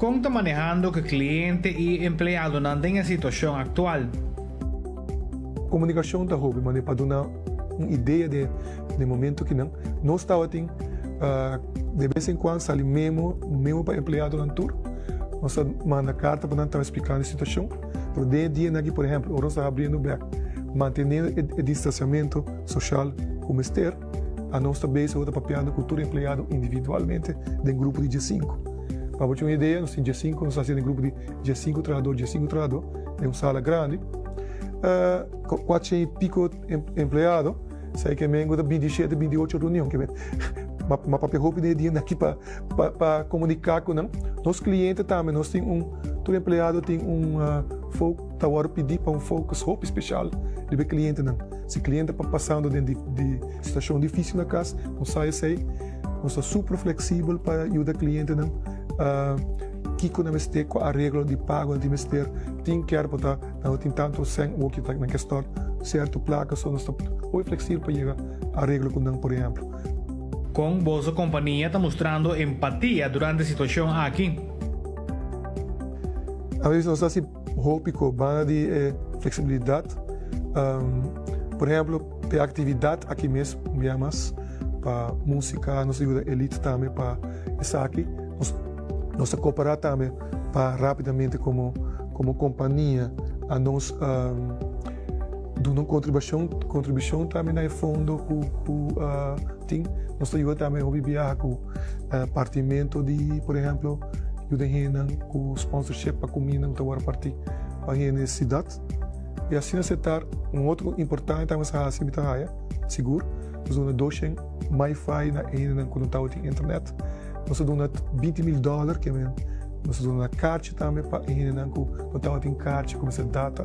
Con ta manehando cu cliente y empleadonan den e situacion actual? Comunicacion ta hopi manera pa duna un idea den e momento kinan. Nos tabatin de bes en cuando sali memo, un memo pa empleadonan tur. Nos ta manda carta pa nan tambe explicando e situacion. Pero den e dianan aki, por ehempel, ora nos ta habriendo bek, manteniendo e distanciamento, Social ku mester, anos ta bezig ota papiando ku tur empleado individualmente den grupo di diesinku. Pa bo tin un idea, nos tin diesinku, nos ta hasi den grupo di diesinku trahador, diesinku trahador den un sala grandi, kuatshen i piko empleado. Esei ke men ku ta 27, 28 reunion ke men m'a papia hopi den e dianan aki pa pa komuniká ku nan. Nos kliente tambe nos tin un tur empleado tin un fo ta wòrdu pidí pa un focus hopi speshal riba e klientenan. Si kliente pa pasando den di di situashon difísil na kas nos sa esei. Nos ta super fleksibel pa yuda klientenan kiko nan mester, kua areglo di pago nan tin mester. Tin kier por ta nan no tin tantu sèn oki ta nan ke stòrt sierto plaka, so nos ta hopi fleksibel pa yega areglo ku nan por ehèmpel. Kon boso kompania ta mustrando empatia durante e situashon aki? Aves nos ta hasi hopi ku banda di e fleksibilidat. Por ehèmpel e aktividat aki mes un bia mas pa músika, nos ta yuda Elite tambe pa esaki. Nos ta koperá tambe pa rápidamente komo komo kompania a nos duna un kontribashon kontribushon tambe na e fondo ku ku tin. Nos ta yuda tambe hopi biaha ku partimentu di por ehèmpel yuda hendenan ku sponsorship pa kuminda ku ta wòrdu partí pa hende den siudat. I asina setar un otro importante tambe sa hasi mi ta haya sigur nos duna 200 MiFi na hendenan ku no tabatin internet. Nos a duna 20 mil dòler ke men nos a duna karchi tambe pa e hendenan ku no tabatin karchi ku mester data.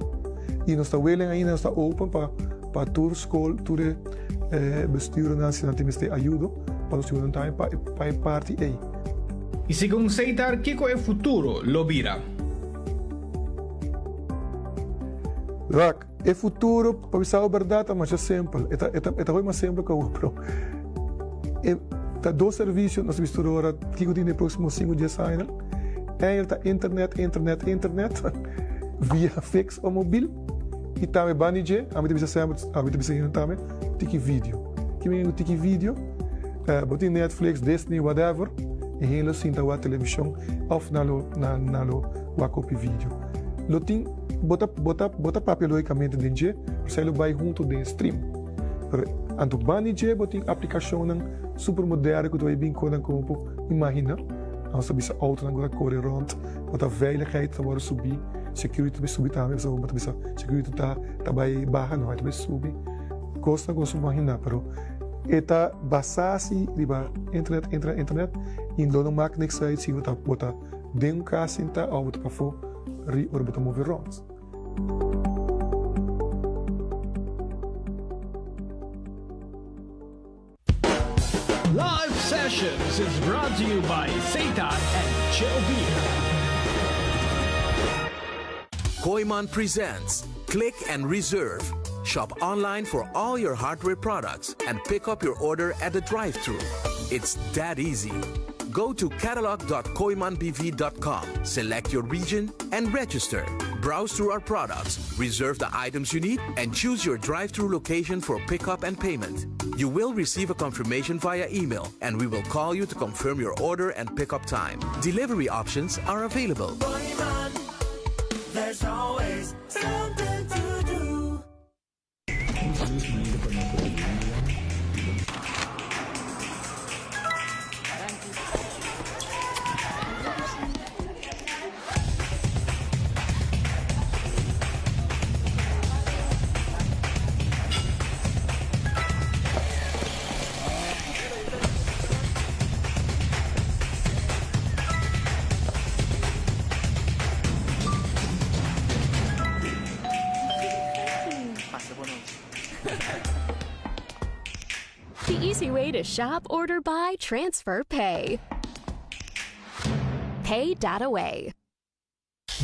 I nos ta willing ainda nos ta open pa pa tur skol tur e bestuurnan si nan tin mester ayudo pa nos yuda nan tambe pa pa e parti ei. I segun Seitar kiko e futuro lo bira? Wak, e futuro, pa bisa bo bèrdat, ta masha simpel. E ta, e ta, e ta hopi mas simpel ku awor, pero e ta dos servisio nos ta bisti tur ora kiko tin den e próksimo sinku, dies añanan. Eén ta internet, internet, internet, via fix o mobil, i tambe banda di dje, ami ta bisa semper, ami ta bisa hende tambe, tiki video. Ki mi ku tiki video? Bo tin Netflix, Disney, whatever, e hende lo sinta wak televishon òf nan lo, nan, nan lo wak hopi video. Lo tin. Bo ta bo ta bo ta papia logicamente den dje, pero esei lo bai hunto den stream. Pero anto banda di dje bo tin aplicacionnan super moderno cu ta bai bin conan cu bo por imagina. Nos ta bisa autonan cu ta core rond, bo ta veiligheid ta worde subi, security ta bai subi tambe, pasobra bo ta bisa security ta ta bai baha, no, e ta bai subi. Cosnan cu nos por imagina, pero e ta basa si riba internet, internet, internet y lo no mak niks uit si bo ta bo ta den un cas sinta of bo ta pafo. Ri ora bo ta move rond. Live Sessions is brought to you by Seitan and Chill Beer. Kooyman presents Click and Reserve. Shop online for all your hardware products and pick up your order at the drive-thru. It's that easy. Go to catalog.kooymanbv.com, select your region, and register. Browse through our products, reserve the items you need, and choose your drive-through location for pickup and payment. You will receive a confirmation via email, and we will call you to confirm your order and pickup time. Delivery options are available. There's always something to do. The easy way to shop, order, buy, transfer, pay. Pay Pay.away.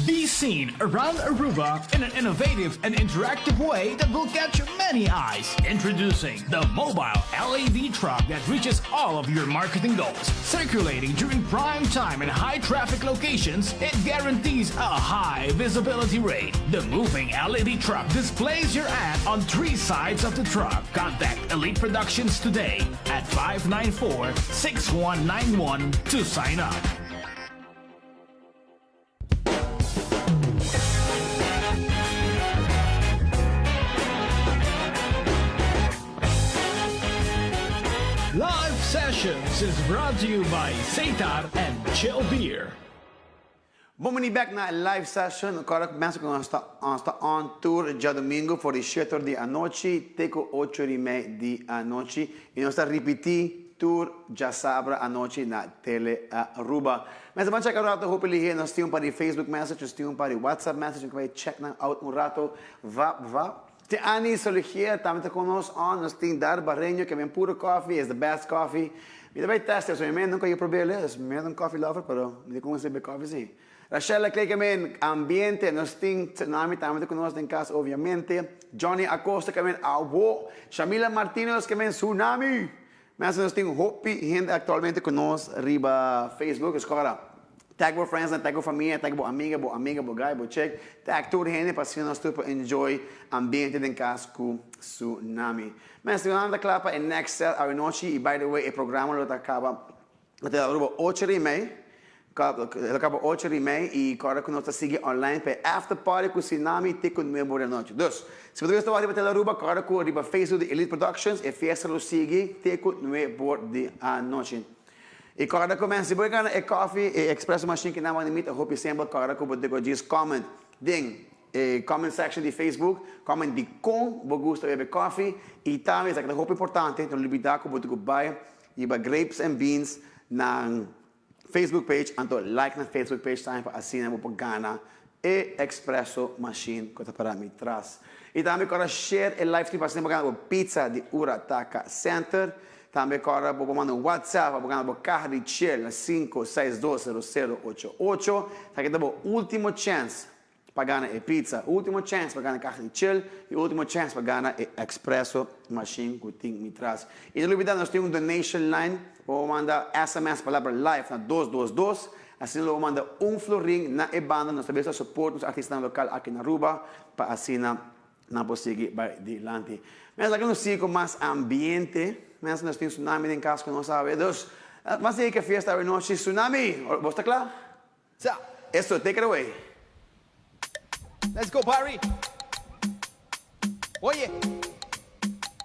Be seen around Aruba in an innovative and interactive way that will catch many eyes. Introducing the mobile LED truck that reaches all of your marketing goals. Circulating during prime time in high traffic locations, it guarantees a high visibility rate. The moving LED truck displays your ad on three sides of the truck. Contact Elite Productions today at 594 6191 to sign up. Live Sessions is brought to you by Seitar and Chill Beer. Bon bini bek na e live session. Kòrda ku pensa ku nos ta nos ta on tour djadumingu for di shete or di anochi te ku ocho or i mei di anochi i nos ta ripití tur djasabra anochi na Tele Aruba. Mester ban chèk un rato hopi lihé nos tin un par di Facebook message nos tin un par di WhatsApp message nos ke bai chèk nan out un rato vap vap. Tin Annie Soligier tambe ta con nos on, nos tin Dar Barreño ke men puro coffee, is the best coffee. Mi ta bay test eso, mi men nunca yo probele, dus mi ta un coffee lover pero mi ta cuminsa bebe coffee si. Rachella Clay ke men ambiente, nos tin Tsunami tambe ta con nos den cas obviamente. Johnny Acosta ke men awo, Shamila Martinez ke men Tsunami. Mensen nos tin hopi hende actualmente cu nos riba Facebook, dus cora tag bo friends nan, tag bo famia, tag bo amiga, bo amiga, bo guy, bo chick, tag tur hende pa asina nos tur por enjoy ambiente den cas cu Tsunami. Mensen Tsunami ta cla pa e next set awe nochi y by the way e programa lo ta caba lo ta Aruba ocho ora y mei. El a kaba ocho di mei i kòrda ku nos ta sigui online pa e after party ku Tsunami te ku nuebe ora di anochi. Dus, si bo ta gusta wak riba Telearuba, kòrda ku riba Facebook di Elite Productions e fiesta lo sigui te ku nuebe or di anochi. I kòrda ku men, si bo ke gana e kòfi, e espresso machine ki nan wak di mi ta hopi simpel, kòrda ku bo ta djis comment den e comment section di Facebook, comment dikon bo gusta bebe kòfi i tambe esaki ta hopi importante, no lubida ku bo ta ku bai riba Grapes and Beans nan Facebook page anto like na Facebook page tambe pa asina bo por gana e expresso machine cu ta para mi tras. Y tambe corda share e live stream pa asina bo gana bo pizza di Ura Taka Center. Tambe corda bo por manda un WhatsApp pa bo gana bo caha di chill na 5620088. Esaki ta bo ultimo chance pa gana e pizza, ultimo chance pa gana caha di chill y ultimo chance pa gana e expresso machine cu tin mi tras. Y no lubida nos tin un donation line pa bo manda sms palabra live na 222 asina lo bo manda un florin na e banda nos ta bisa support nos artistanan local aki na Aruba pa asina nan por sigui bay dilanti. Mes laga nos sigui cu mas ambiente, mes nos tin tsunami den cas cu nos awe dus mas sigui cu e fiesta awe nochi tsunami bo sta cla? Sa. Eso, take it away. Let's go party. Oye.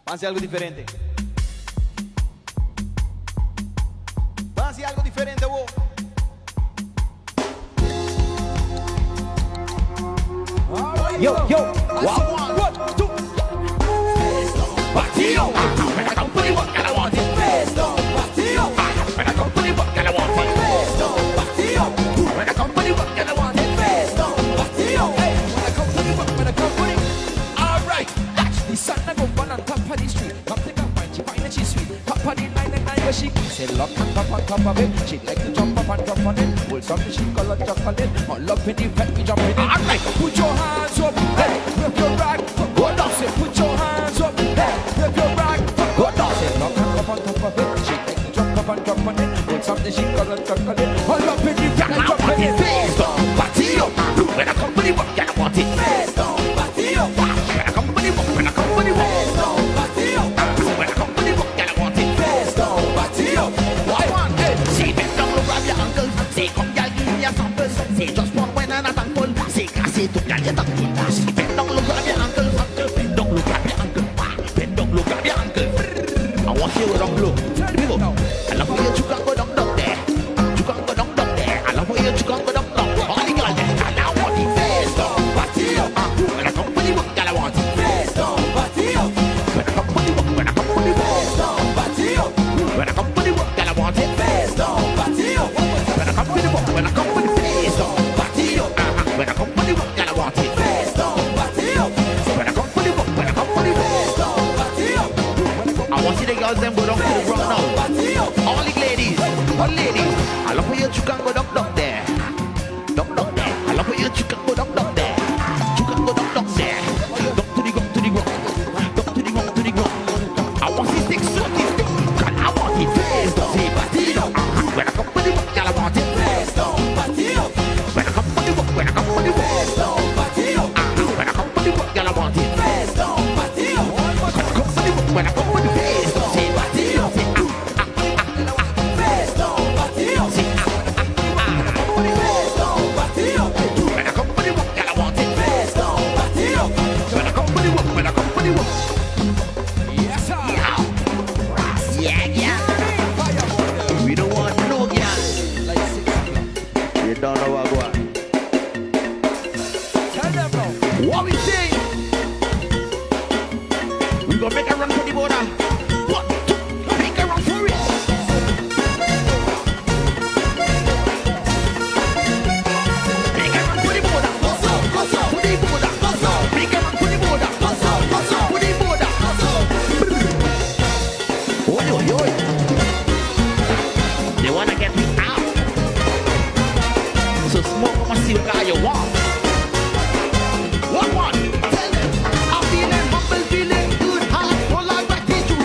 Ban haci algo diferente. Ban haci algo diferente awo. Yo, yo, wow. One, two. You don't know what go on. gonna make a run for the border. One, two, make a run for it. Make a run for the border. For the border. Make a run for the border. For the border. Oi, oi, oi. They wanna get me out. So smoke, I'ma see what guy you want. One, one. Tell them I'm feeling humble, feeling good, heart full of gratitude.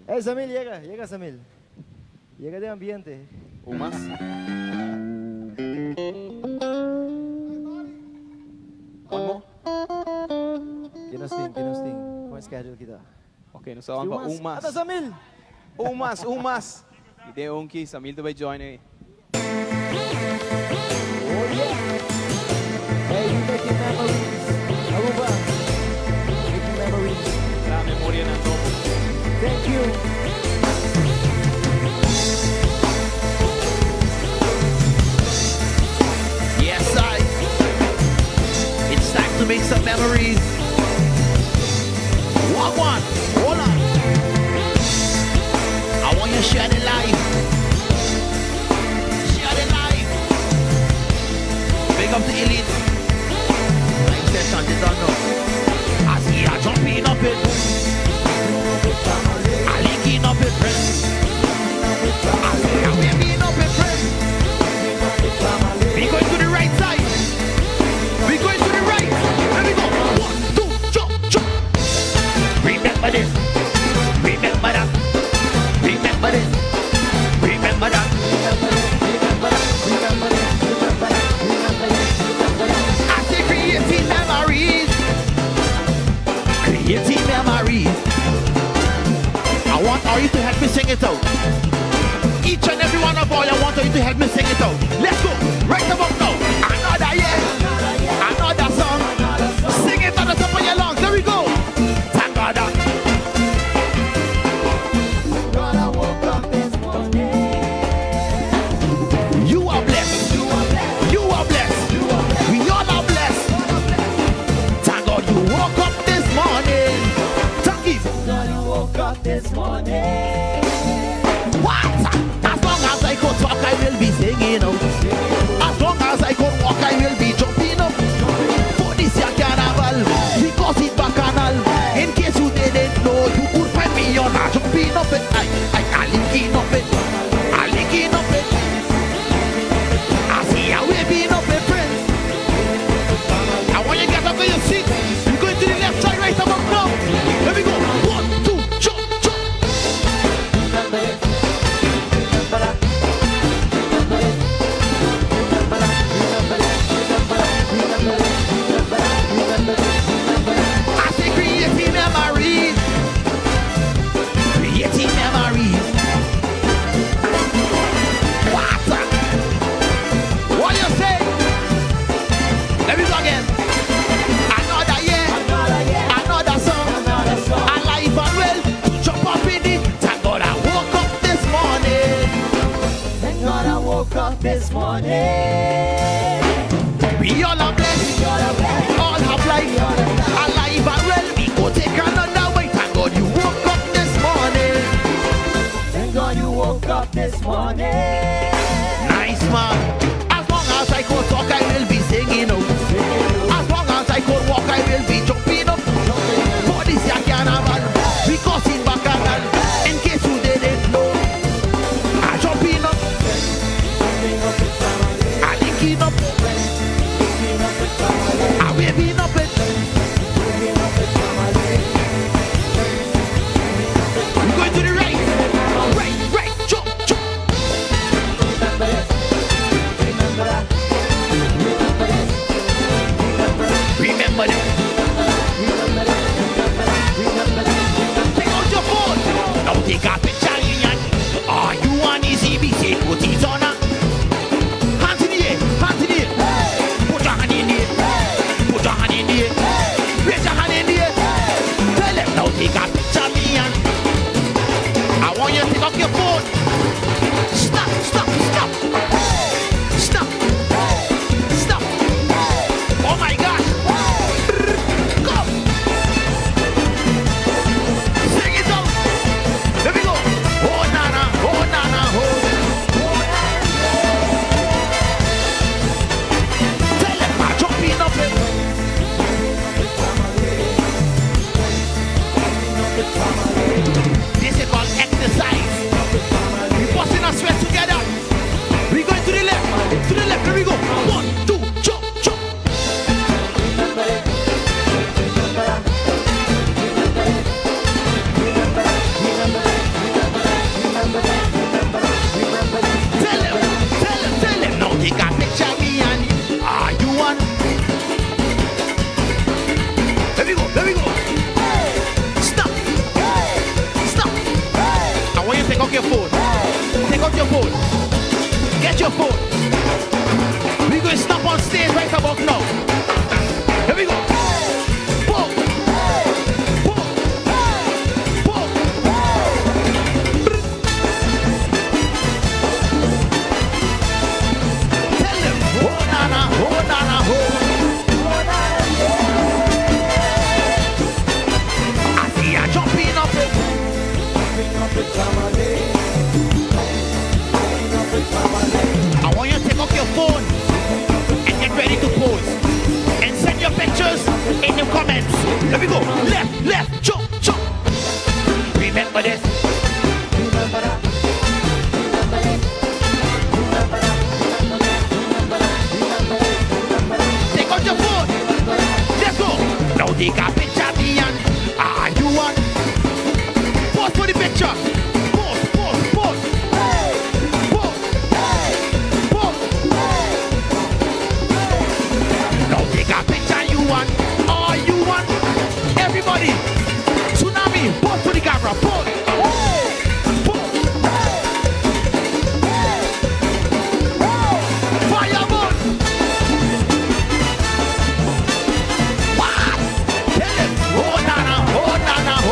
Hey, Samil, yega, yega Samil. Yega den ambiente. Un mas. One more. Ki nos tin, ki nos tin? Kon e schedule ki ta? Ok, nos ta wan pa un mas. Ata Samil! Un mas, un mas. Y den un ki Samil ta bay join ey. Oh yeah! Hey, we making memories. Aruba, making memories. Traha memorianan nobo. Thank you. Yes, I. It's time to make some memories. Walk one. Hold on. I want you to share the life. Share the life. Big up the elite. Live session, they don't know. I see I jumping up it. I linking up it, friends. I see I waving up it, friends. We going to the right side. We going to the right. Here we go. One, two, jump, jump. Remember this. Remember that. Remember this. Remember that. I say creating memories. Creating memories. I want all you to help me sing it out. Each and every one of all, I want you to help me sing it out. Let's go. Right about now. Another year. Another song. Sing it on the top of your lungs. There we go. Thank God. You are blessed. You are blessed. We all are blessed. Thank God you woke up this morning. Thank you. God, you woke up this morning. What? As long as I could talk, I will be singing out. As long as I could walk, I will be jumping up. For this year carnival, because it's bacchanal. In case you didn't know, you could find me on a jumping up it. I linking up it. I linking up it. I see you waving up it, friends. I want you to get up to your seat. You going to the left side right about now. Here we go. One, two, jump, jump. I say creating memories. Creating memories. What? What you say? Let me go again. Another year, another song, alive and well. To jump up in it. Thank God I woke up this morning. Thank God I woke up this morning. We all are blessed, all have life, alive and well. We go take another way. Thank God you woke up this morning. Thank God you woke up this morning. Nice man. As long as I could talk, I will be singing out. As long as I could walk, I will be jumping up. For this year carnival, because in bacchanal. In case you didn't know, I jumping up. I your phone. Get your phone. We going to stop on stage right about now. Here we go. Boom. Boom. Boom. Tell them, oh nana, oh nana, oh. I see ya jumping up it. I want you to take out your phone and get ready to pose. And send your pictures in the comments. Here we go. Left, left, jump, jump. Remember this. Remember that. Take out your phone. Let's go. Now take a picture, me and ah, you want. Pose for the picture. Pose, pose, pose. Pose. Pose. Now take a picture, you want. Oh, you want. Everybody. Tsunami. Pose for the camera. Pose. Pose. Fireball. What? Tell them. Oh, nana. Oh, nana. Oh.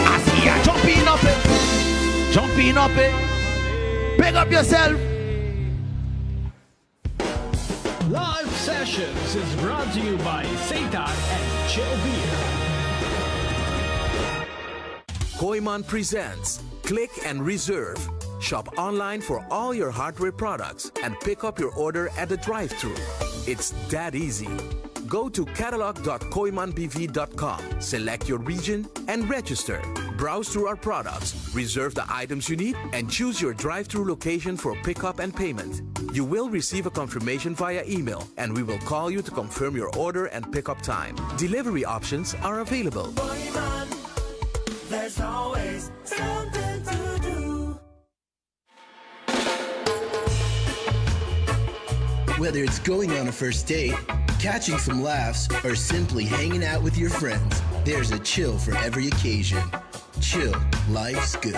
I see ya jumping up it. Jumping up it. Pick up yourself. Live Sessions is brought to you by Seitar and Chill Beer. Kooyman presents Click and Reserve. Shop online for all your hardware products and pick up your order at the drive-thru. It's that easy. Go to catalog.kooymanbv.com, select your region, and register. Browse through our products, reserve the items you need, and choose your drive-thru location for pickup and payment. You will receive a confirmation via email, and we will call you to confirm your order and pickup time. Delivery options are available. There's always something to do. Whether it's going on a first date, catching some laughs, or simply hanging out with your friends, there's a chill for every occasion. Chill, life's good.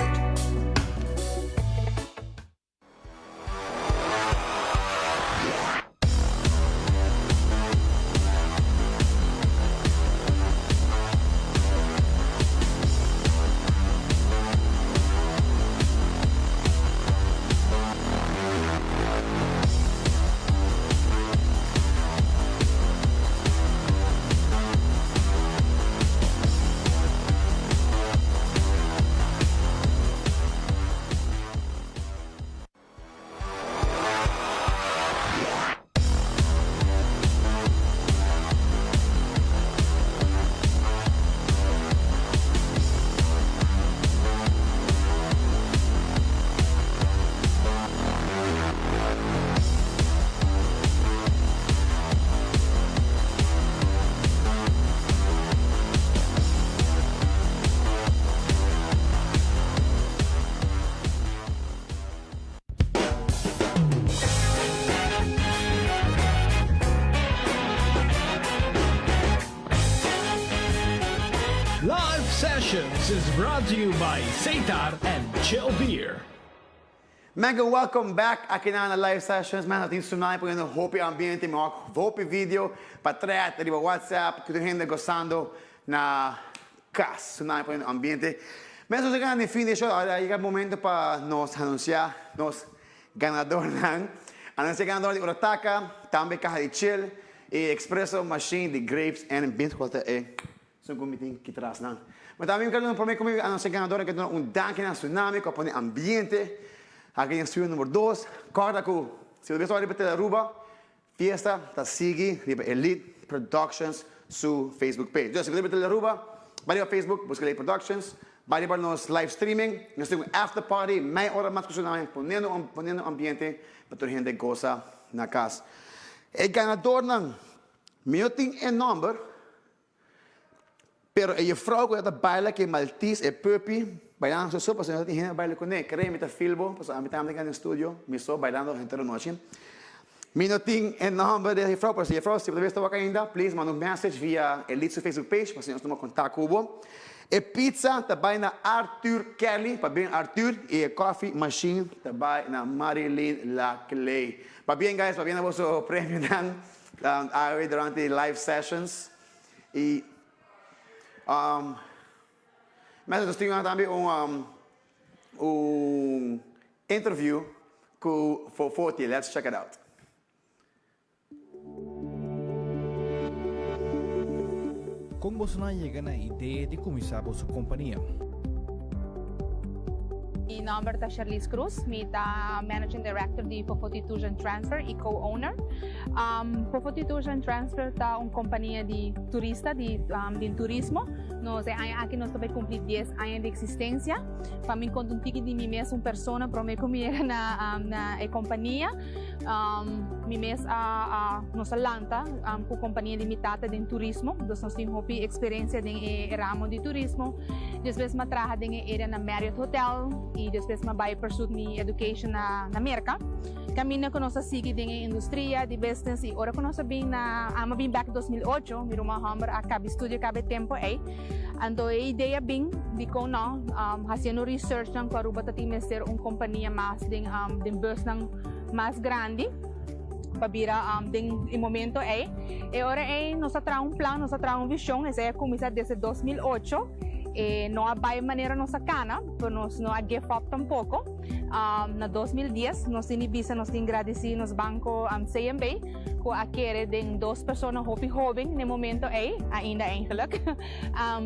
Live Sessions is brought to you by Seitar and Chill Beer. Mega welcome back aki na Live Sessions. Man, tin Tsunami poniendo hopi ambiente, mi hopi video pa thread riba WhatsApp, ku hende gosando na kas. Tsunami poniendo ambiente. Man, so yegando na fin di show, a yega momento pa nos anunsiá nos ganadornan. Anunsiá ganador di Orotaka, tambe kaha di Chill i Expresso Machine di Grapes and Beans, kual ta e Sun ku mi tin ki tras nan. Ma tambe mi ker prome ku mi anunsia ganador mi ker duna un danki na Tsunami ku a pone ambiente aki den studio number dos. Kòrda ku si bo ta bisto riba Tele Aruba, fiesta ta sigui riba Elite Productions su Facebook page. Dus si bo ta riba Tele Aruba, bai riba Facebook buska Elite Productions, bai riba nos live streaming, nos tin un after party mei ora mas ku Tsunami poniendo poniendo ambiente pa tur hende gosa na kas. E ganadornan mi no tin e nòmber. Pero e jefrouw ku ta baila ku e maltese, e puppy, bailando su so, pasobra no tin hende pa baila kuné. Kere mi ta feel bo, pasobra ami tambe ta den studio, mi so bailando henter anochi. Mi no tin e nòmber di e jefrouw, pero si e jefrouw si bo ta bes ta wak ainda, please manda un message via Elite su Facebook page, pasobra nos tuma kontak ku bo. E pizza ta bai na Arthur Kelly, pabien Arthur, y e coffee machine ta bai na Marilyn Laclay. Pabien guys, pabien na boso premionan awe durante live sessions. Y um, mes nos tin tambe un un interview cu Fofoti. Let's check it out. Kon boso nan yega na e idea di kuminsá boso kompania? Mi nomber ta Sherliz Cruz, mi ta Managing Director di Fofoti Tours and Transfer y co-owner. Fofoti Tours and Transfer ta un compania di turista, di, di turismo. Nos e aña aki nos ta bay cumpli 10 aña di existencia. Pa mi conta un tiki di mi mes un persona prome cu mi yega na, na e compania. Mi mes a a nos a lanta ku kompania di mi tata den turismo, dus nos tin hopi eksperensia den e ramo di turismo. Despues mi a traha den e area na Marriott Hotel i despues mi a bai pursuit mi education na na Merka. Kaminda ku nos a sigui den e industria di business i ora ku nos a bin na ami a bin bek 2008, mi ruman hòmber a kabi studio kaba e tempu ei. Anto e idea bin dikon no hasiendo researchnan ku Aruba ta tin mester un kompania mas den den busnan mas grandi pa bira den e momento ei. E ora ei nos a traha un plan, nos a traha un vision, esei a cuminsa desde 2008. E no a bai manera nos a cana, pero nos no a give up tampoco. Na 2010 nos tin di bisa, nos tin gradici nos banco CMB cu a kere den dos persona hopi hoben na e momento ei, ainda eigenlijk,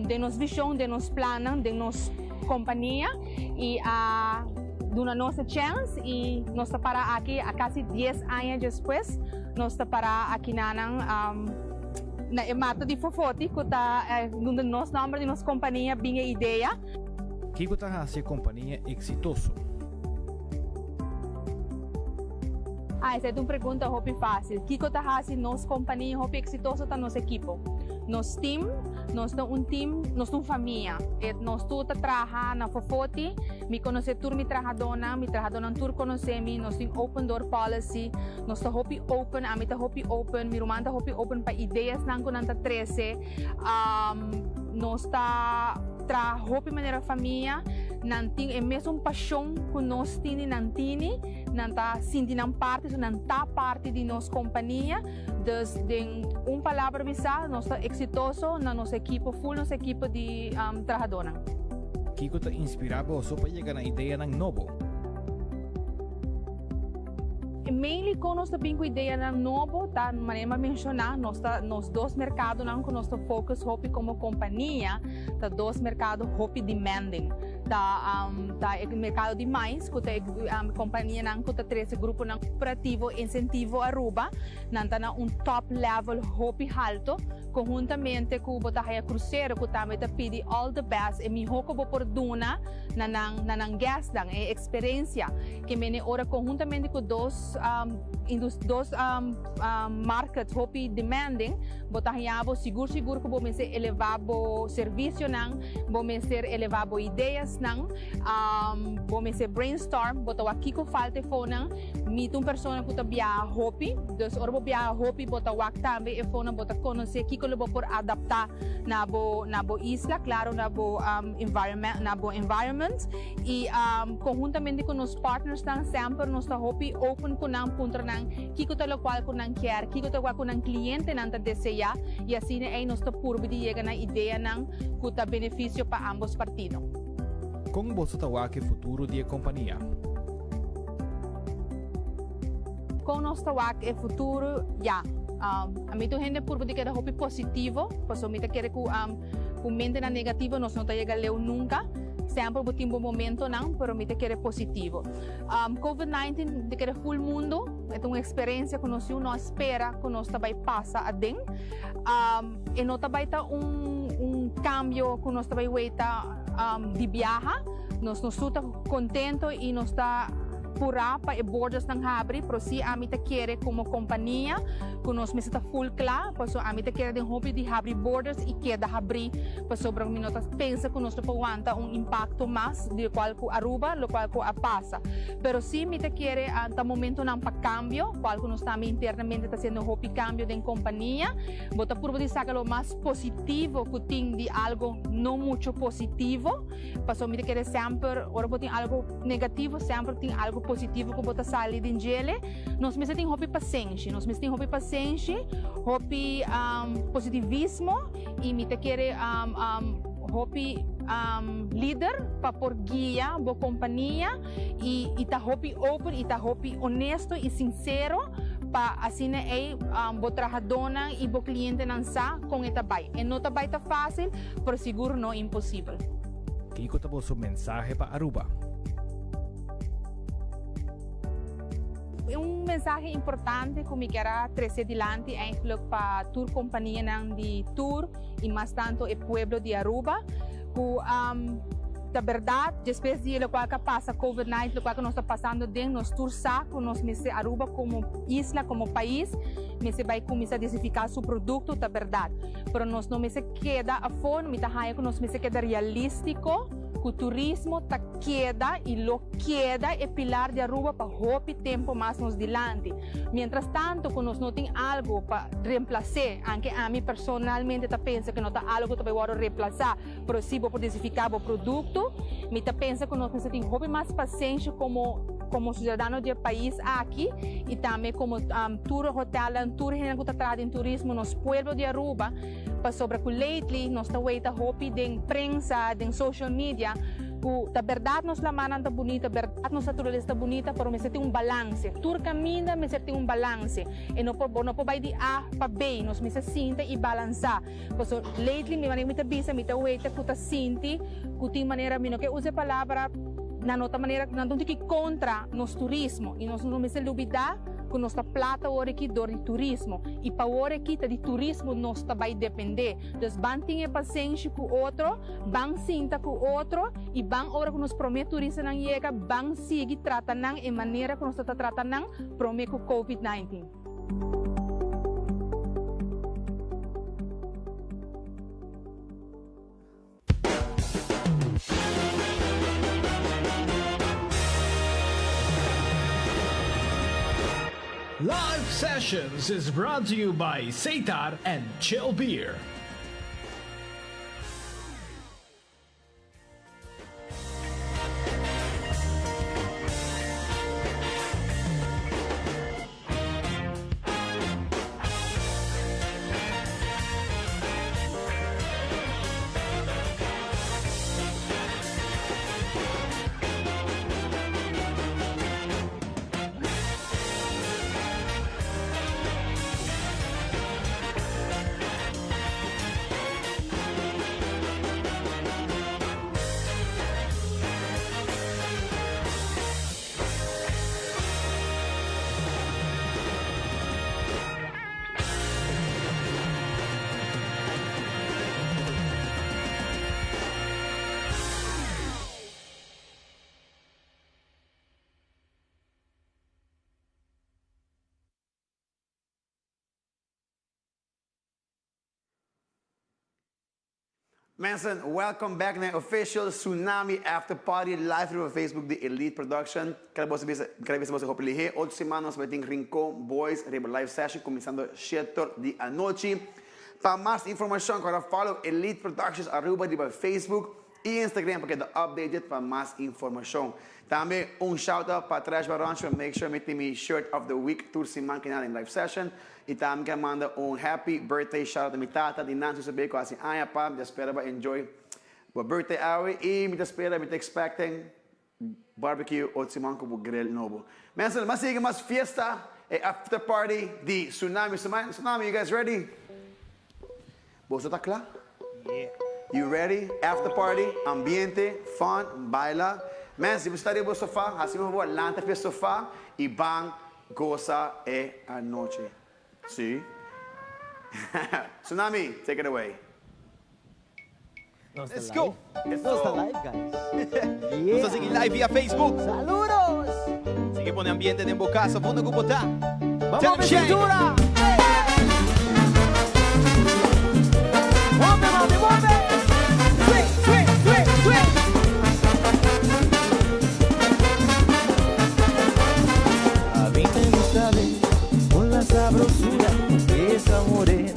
den nos vision, den nos plannan, den nos compania y a duna nos e chance y nos ta para aki a casi dies aña despues nos ta para aki nanan na e mata di Fofoti cu ta dunda nos nomber di nos compania bin e idea. Kico ta haci e compania exitoso? Ah, esei ta un pregunta hopi fácil. Kiko ta hasi nos kompania hopi eksitoso ta nos ekipo. Nos team, nos ta un team, nos ta un famia. E nos tur ta traha na Fofoti. Mi konosé tur mi trahadónan, mi trahadónan tur konosé mi. Nos tin open door policy. Nos ta hopi open, ami ta hopi open, mi ruman ta hopi open pa ideasnan ku nan ta trese. Nos ta traha hopi manera famia. Nan tin e mesun pashon ku nos tini, nan tini. Nan ta sinti nan parti, so nan ta parti di nos kompania. Dus den un palabra bisa, nos ta eksitoso na nos ekipo, ful nos ekipo di trahadónan. Kiko ta inspirá boso pa yega na ideanan nobo? Mainly kon nos ta bin ku ideanan nobo ta manera mi a menshoná, nos ta nos dos merkadonan ku nos ta focus hopi komo kompania ta dos merkado hopi demanding. Ta ta e merkado di mais ku ta e kompanianan ku ta trese gruponan korporativo insentivo Aruba nan ta na un top level hopi halto konhuntamente ku bo ta haya krusero ku tambe ta pidi all the best e miho ku bo por duna na nan na nan guestnan e eksperensia ke mene ora konhuntamente ku dos dos market hopi demanding bo ta haya bo sigur sigur ku bo mester eleva bo servisionan. Bo mester elevá bo ideasnan, bo mester brainstorm, bo ta wak kiko falta e fonan. Mi ta un persona ku ta biaha hopi, dus ora bo biaha hopi bo ta wak tambe e fonan, bo ta konosé kiko lo bo por adaptá na bo na bo isla, klaro na bo environment na bo environment. I konhuntamente ku nos partnersnan semper nos ta hopi open ku nan, puntra nan kiko ta lokual ku nan kier, kiko ta lokual ku nan klientenan ta deseá i asina ei nos ta purba di yega na ideanan ku ta benefisio pa ambos partido. Kon boso ta wak e futuro di e kompania? Kon nos ta wak e futuro? Ya, ami ta un hende purba di keda hopi positivo, pasobra mi ta kere ku ku mentenan negativo nos no ta yega leu nunka. Semper bo tin bo momentonan, pero mi ta kere positivo. Covid 19 ta kere ful mundu, e ta un eksperensia ku nos yu no a spera ku nos ta bai pasa aden. E no ta bai ta un un cambio cu nos ta bai weita di biaha. Nos nos tur ta contento y nos ta. purá pa e bordersnan habri, pero si ami ta kere komo kompania ku nos mester ta full kla, paso ami ta kere den hopi di habri borders i keda habrí, pasobra mi no ta pensa ku nos lo por wanta un impakto mas di lokual ku Aruba, lokual ku a pasa. Pero si mi ta kere ta momentonan pa kambio, kual ku nos tambe internamente ta hasiendo hopi kambio den kompania. Bo ta purba di saka lo mas positivo ku tin di algo no mucho positivo, pasobra mi ta kere semper ora bo tin algo negativo semper tin algo positivo ku bo ta sali den djele. Nos mester tin hopi pasenshi, nos mester tin hopi pasenshi, hopi positivismo i mi ta kere hopi lider pa por guia bo kompania i ta hopi open i ta hopi honesto i sinsero pa asina ei bo trahadónan i bo klientenan sa kon e ta bai. E no ta bai ta fásil, pero sigur no imposibel. Kiko ta boso mensahe pa Aruba? Un mensahe importante ku mi kier a trese dilanti eigenlijk pa tur kompanianan di tour i mas tanto e pueblo di Aruba ku ta bèrdat despues di lokual ku a pasa covid 19 lokual ku nos ta pasando den nos tur sa ku nos mester Aruba komo isla komo pais mester bai kuminsá diversifiká su produkto ta bèrdat pero nos no mester keda afó mi ta haña ku nos mester keda realístiko ku turismo ta keda i lo keda e pilar di Aruba pa hopi tempo mas nos dilanti. Mientras tanto ku nos no tin algu pa reemplas'é, anke ami personalmente ta pensa ku no ta algu ku ta bai wòrdu reemplasá, pero si bo por diversifiká bo produkto, mi ta pensa ku nos mester tin hopi mas pasenshi komo komo siudadano di e pais aki i tambe komo tur hotelnan, tur hendenan ku ta traha den turismo, nos pueblo di Aruba. Pasobra ku lately nos ta weita hopi den prensa, den social media, ku ta bèrdat nos lamannan ta bunita, bèrdat nos naturalesa ta bunita, pero mester tin un balanse. Tur kaminda mester tin un balanse. E no por, bo no por bai di A pa B, nos mester sinta i balansá. Paso lately mi manera mi ta bisa, mi ta weita ku ta sinti ku tin manera, mi no ke usa e palabra, nan no ta manera, nan ta un tiki kontra nos turismo i nos no mester lubidá. Ku nos ta plata awor aki dor di turismo i pa awor aki ta di turismo nos ta bai dependé. Dus ban tin e pasenshi ku otro, ban sinta ku otro i ban ora ku nos promé turistanan yega ban sigui trata nan e manera ku nos ta ta trata nan promé ku covid 19. Live Sessions is brought to you by Setar and Chill Beer. Mensen, welcome back na e official Tsunami After Party live riba Facebook di Elite Production. Kere boso bisa, kere bisa boso hopi lihé. Otro siman nos bai tin Rincon Boys riba live session kuminsando shetor di anochi. Pa mas informashon kòrda follow Elite Productions Aruba riba Facebook i Instagram pa keda updated pa mas informashon. Tambe un shout out pa Trash Bar Rancho, make sure mi tin mi shirt of the week tur siman kina den live session. I tambe ke manda un happy birthday shout out na mi tata di Nancy Sabe ku hasi aña pa mi ta spera bo enjoy bo birthday awe i mi ta spera mi ta expecting barbecue otro siman ku bo grill nobo. Mensen mas sigui mas fiesta e after party di Tsunami Tsunami you guys ready? Boso ta kla? Yeah. You ready? After party, ambiente, fun, baila. Man, si bo sta riba bo sofa, hasi un favor, lanta fi e sofa y ban gosa e anochi. Si. Tsunami, take it away. Nos ta Let's go! live. Nos ta live, guys. Nos ta sigui live via Facebook. Saludos! Sigui pone ambiente den bo casa, unda cu bo ta. Vamos, Tell 'em, mi Shay. cintura. Move, mami, move. Swing, swing, swing, swing. A mí me gusta ver con la sabrosura de esa morena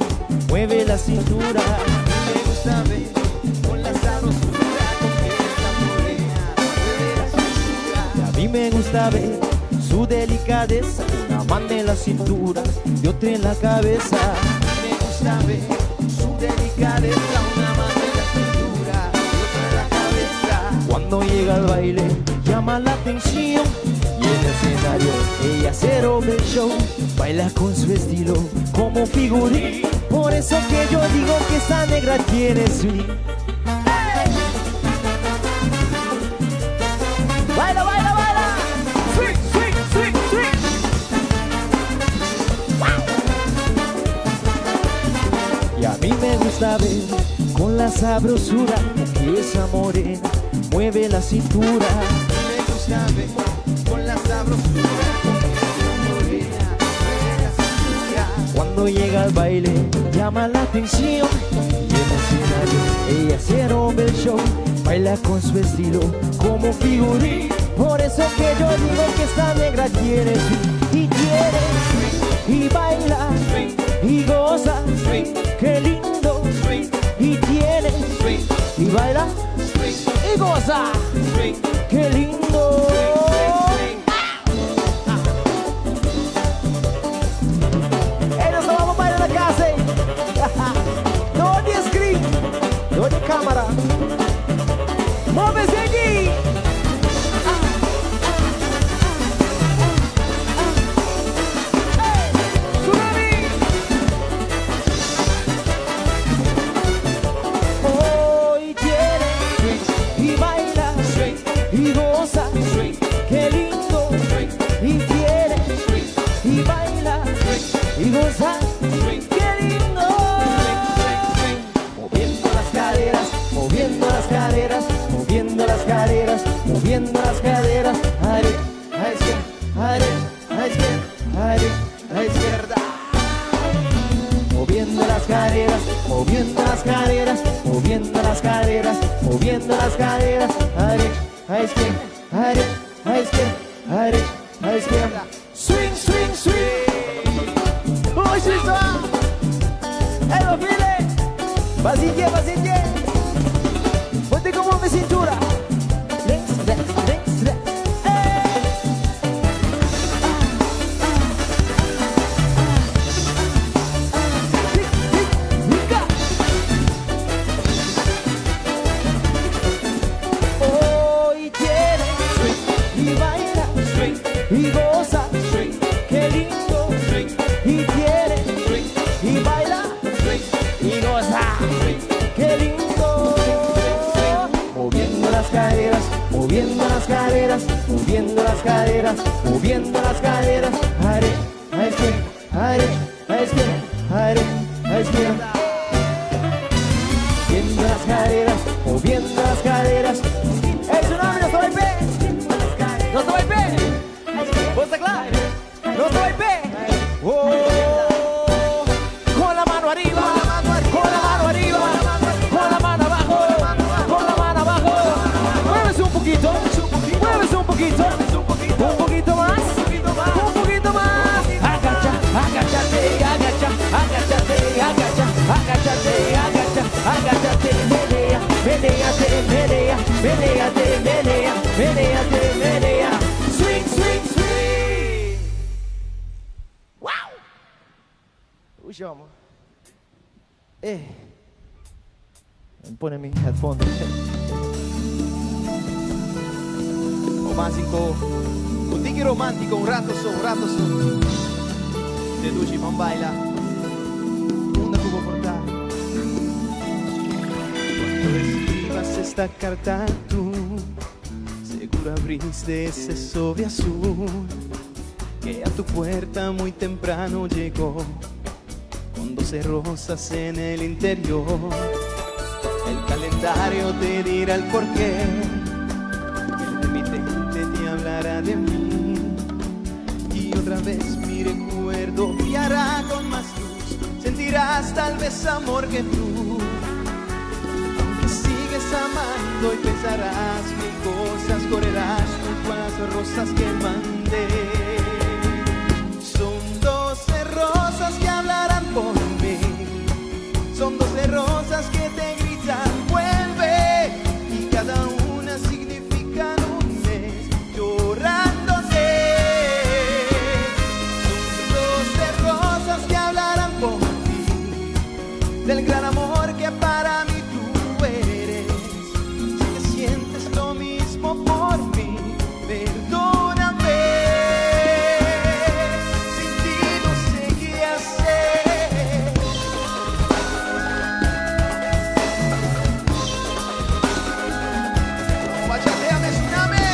mueve la cintura. A mí me gusta ver con la sabrosura con esa morena mueve la cintura. Y a mí me gusta ver su delicadeza, una mano en la cintura y otra en la cabeza. A mí me gusta ver su delicadeza, una mano en la cintura y otra en la cabeza. Cuando llega al baile llama la atención y en el escenario ella se roba el show, baila con su estilo como figurín. Por eso que yo digo que esa negra tiene swing. Baila, baila, baila. Swing, swing, swing, swing. Y a mí me gusta ver con la sabrosura que esa morena mueve la cintura. Me gusta ver con la sabrosura que esa morena mueve la cintura. Cuando llega al baile llama la atención y en el escenario ella se roba el show, baila con su estilo como figurín. Por eso que yo digo que esta negra tiene swing y tiene swing y baila y goza, qué lindo y tiene y baila y goza, qué lindo. Ey, nos vamos a bailar en la casa. eh. ¿Dónde screen? ¿Dónde cámara? ¡Muévese aquí! Hoy tiene y baila y goza, qué lindo y tiene y baila y goza, qué lindo. Moviendo las caderas, moviendo las caderas, moviendo las caderas, moviendo las caderas. A derecha, a izquierda, a derecha, a izquierda, a derecha, a izquierda. Moviendo las caderas, moviendo las caderas, moviendo las caderas, moviendo las caderas. A derecha, a izquierda, a derecha, a izquierda, a derecha, a izquierda. Swing, swing, swing. ¡Uy, Suiza! ¡Ey, los files! ¡Basingue, basingue! Ponte como mi cintura. Links, left, links, left. Hoy tiene swing y baila swing y goza swing, qué lindo swing y tiene swing y baila swing y goza swing, qué lindo. Moviendo las caderas, moviendo las caderas, moviendo las caderas, moviendo las caderas. A derecha, a izquierda, a derecha, a izquierda, a derecha, a izquierda. Moviendo las caderas, moviendo las caderas. ¡Ey, tsunami, no se va a ¡No se va a ¿Vos está claro? ¡No se va a ¡Oh! Con la mano arriba, con la mano arriba, con la mano abajo, con la mano abajo. Muévese un poquito, muévese un poquito, un poquito más, un poquito más. Agacha, agáchate, agacha, agáchate, agacha, agáchate, agacha, agáchate, menea, menéate, menea, menéate, menea, menéate, menea. Swing, swing, swing. ¡Wow! Uy, vamos. Pone mi headphone. O básico, un tiki romántico, un rato so, un rato so. Te dushi van baila. Una cubo portar. Cuando escribas esta carta tú, seguro abriste ese sobre azul que a tu puerta muy temprano llegó, con 12 rosas en el interior. El calendario te dirá el porqué, el remitente te hablará de mí. otra vez mi recuerdo brillará con más luz. Sentirás tal vez amor que tú. Aunque sigues amando y pensarás mil cosas, correrás junto a las rosas que mandé. Son 12 rosas que hablarán por mí. Son 12 rosas que te gritan, vuelve. Y cada una significa un mes llorándote. Son 12 rosas que hablarán por ti, del gran amor que para mí tú eres. Si te sientes lo mismo por mí, perdóname. Sin ti no sé qué hacer. Bachateame, tsunami.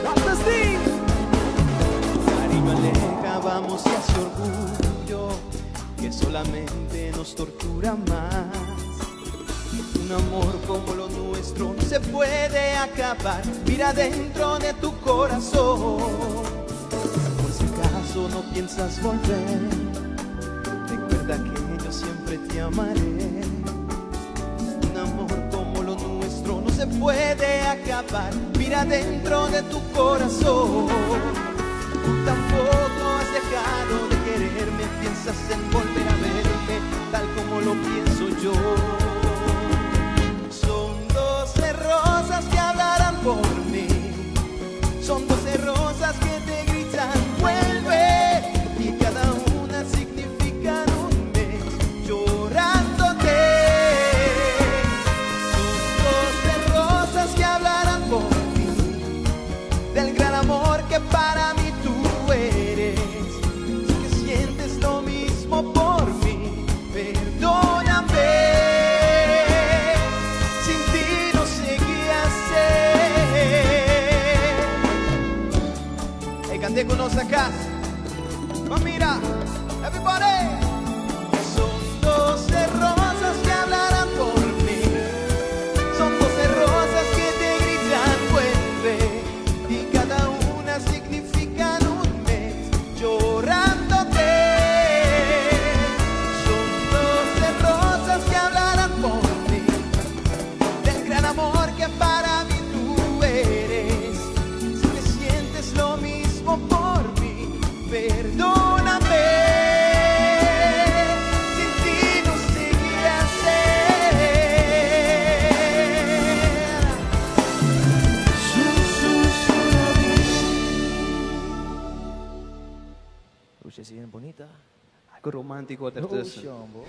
Dr. Steve. Cariño, aleja, vamos y hace orgullo que solamente nos tortura más. Un amor como lo nuestro no se puede acabar. Mira dentro de tu corazón. Por si acaso no piensas volver, recuerda que yo siempre te amaré. Un amor como lo nuestro no se puede acabar. Mira dentro de tu corazón. Tú tampoco has dejado de quererme. Piensas en volver a verme tal como lo pienso yo. Son 12 rosas que hablarán por mí. Son 12 rosas que te gritan, vuelve. Y cada una significa un mes llorándote. Son 12 rosas que hablarán por ti, del gran amor que para mí tú eres. Si que sientes lo mismo por mí, perdóname. Sin ti no sé qué hacer. Hey, canté con nos acá. Va, mira, everybody. Son 12 rosas que hablarán por mí. Son 12 rosas que te gritan, vuelve. Y cada una significa un mes llorándote. Son 12 rosas que hablarán por mí, del gran amor que para mí tú eres. Si te sientes lo mismo por mí, perdóname. Sin ti no sé qué hacer. Su, su, tsunami. Lucha es bien bonita. Algo romántico ertussen. Oh,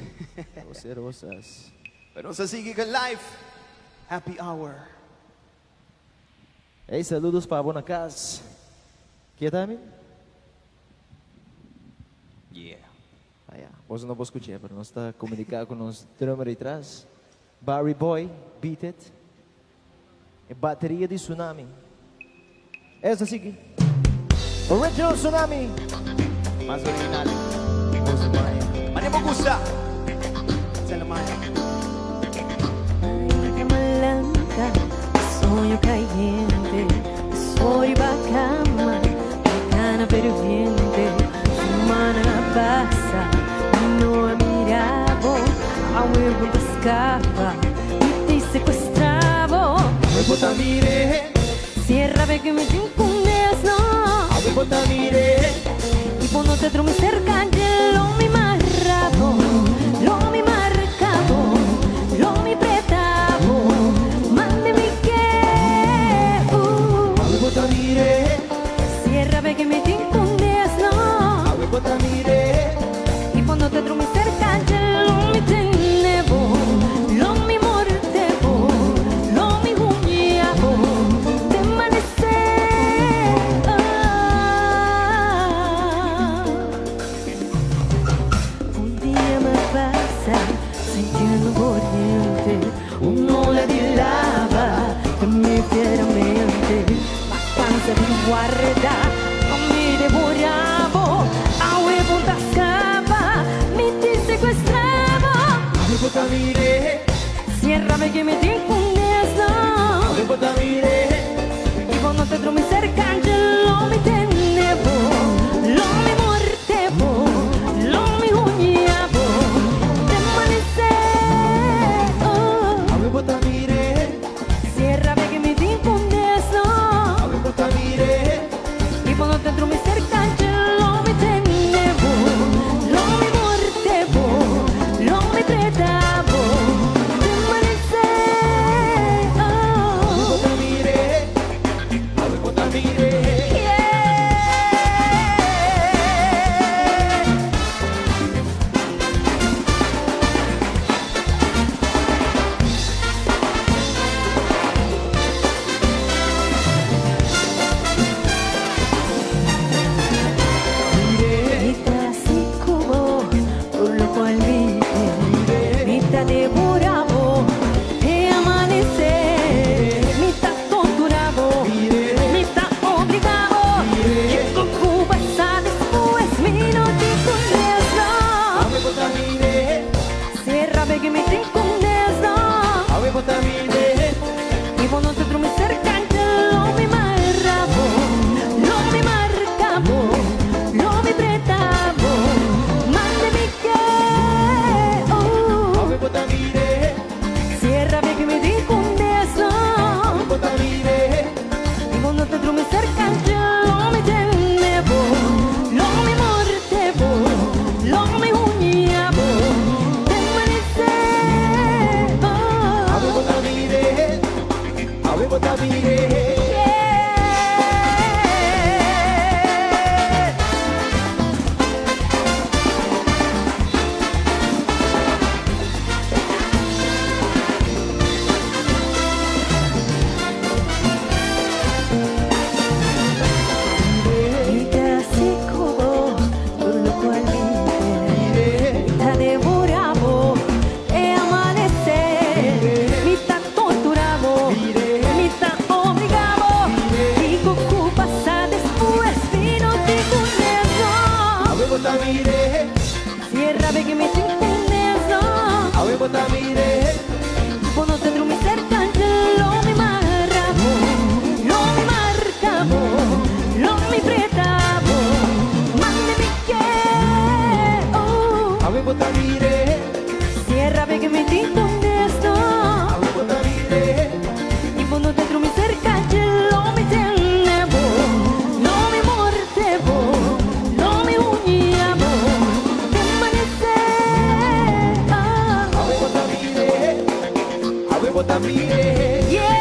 12 rosas. Pero se sigue con live. Happy hour. Hey, saludos para Bonacas. ¿Qué también? Yeah. Ah, ya. Vos no vos escuché, pero no está comunicado con los drummer detrás. Barry Boy, Beat It. E bateria de Tsunami. Eso sigue. Original Tsunami. Más original. Mane mo gusta. Salamat. Malanta, sonho caliente, soy bacama, cana ferviente, sumana pasa, no mirabo, a huevo pescaba y te secuestraba. Cierra ve que me infundes, no. Y cuando te mi cerca, lo mi marrabo, lo mi marcabo, lo mi pretabo, mándeme que. Cierra ve que me infundes, no. Y cuando te mi cerca, lo mi tenebo, lo mi mortebo, lo mi huñabo, te amanecer. Ah. sabi guarda. Mi devoravo, awe punta scapa, mi ti sequestravo. Ciérrame que me tincunes, no. Y cuando te trovi cerca, lo mi tenevo, lo mi mortevo, lo mi uñavo, te amanecer. Oh. Ciérrame que me tincunes, no. Y cuando te trovi cerca, lo mi tenevo, lo mi mortevo, lo mi pretavo, te amanecer. Oh. Mita sicuro, lo cual vive, mita devoravo, te amanecer, mita torturavo, mita obligavo, que con pasa después mi no te condeso. Cierra que me te condeso. Y cuando te trovi cerca, lo mi marravo, lo mi marcavo, lo mi pretavo, mándeme que, oh. Ciérrame que me dijo un beso. Y cuando te trovi cerca, lo mi tenevo, lo mi mortevo, lo mi uñavo, te amanecer, oh. Mita sicuro, lo cual vive, mita devoravo, e amanecer, mita torturavo, mita obligavo, digo que pasa después, vino te condeso. Ciérrame que me te condeso. Cuando te mi cerca, lo mi marravo, lo mi marcavo, lo mi pretavo, mándeme que, oh. Ciérrame que me te condeso. Y cuando te mi cerca, lo mi tenevo, lo mi mortevo, lo mi uñavo, te amanecer, oh. Yeah.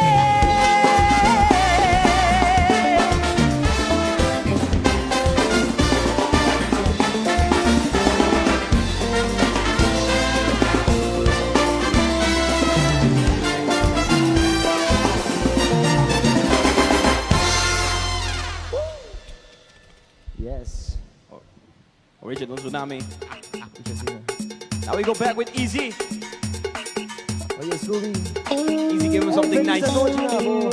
Yes. Original Tsunami. Now we go back with Easy. Oye, Scooby. Easy, give him something Feliz nice. noche, abo.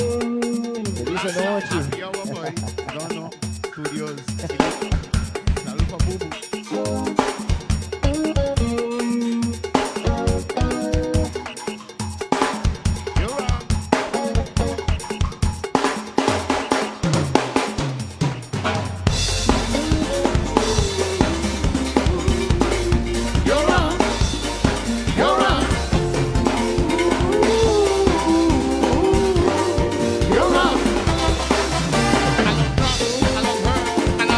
Feliz noche. Happy hour, boy. No, no. Studios. Salud pa' Bubu. You're wrong. You're wrong. You're wrong. I love her. I love her.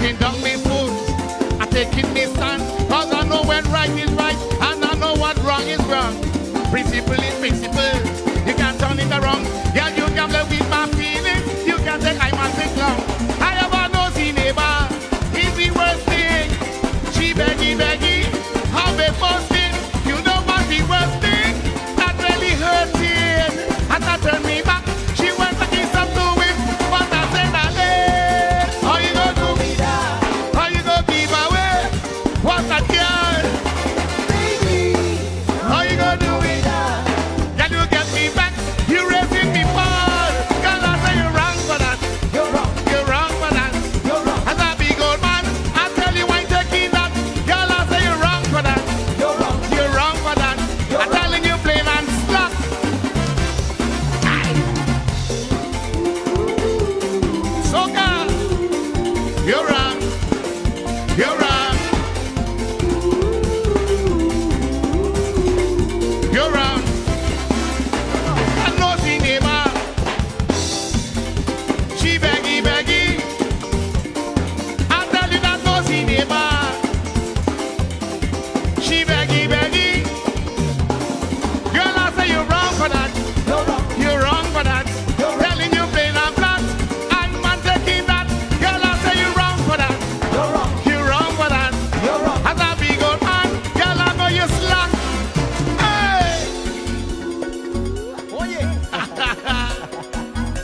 Putting down me foot, I taking me stand. Cause I know when right is right, and I know what wrong is wrong. Principle is principle, you can't turn it around. Yeah, you can play with my feelings, you can say I'm a sick clown. I have a nosy neighbor, he's the worst thing. She beggy, beggy, how they posting. You know what the worst thing? That really hurting. And that turn me back. She went to kiss up to him, but I said, "Ale, how you gonna do me that? How you gonna give away? What a girl, baby. How you gonna do it? Can you get me back? You raising me ball. Girl, I say you're wrong for that. You're wrong. You're wrong for that. You're wrong. As a big old man, I tell you I ain't taking that. Girl, I say you're wrong for that. You're wrong. You're wrong for that. I'm telling you plain and slack. Soca, you're wrong. You're wrong. You're wrong. I know she neighbor. She beggy beggy. I tell you that no she neighbor. She beggy beggy. Girl, I say you're wrong for that. You're wrong. You're wrong for that. Telling you plain and flat. I'm man taking that. Girl, I say you're wrong for that. You're wrong. You're wrong for that. You're wrong. As a big old man, girl, I know you slack. Hey.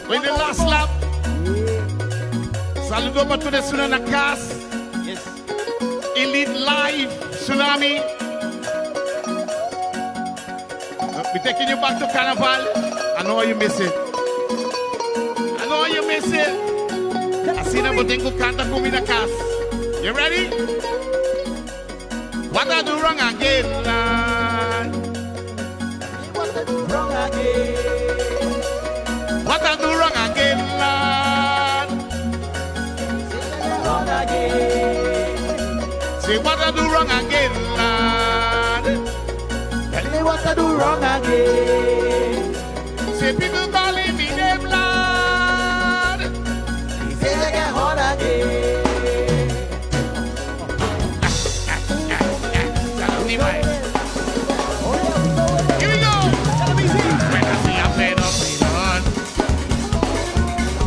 When the last lap. Saludo pa tur esnan na cas. Yes. Elite Live Tsunami. We taking you back to Carnival. I know you miss it. I know you miss it. Asina bo tin cu canta cu mi na cas. You ready? What I do wrong again, lad? What I do wrong again? What I do wrong again, lad? Wrong again. Say what I do wrong again, lad? Tell me what I do wrong again. Say people calling me name, lad. They say they get hot again. Here we go. When I see a phenomenon,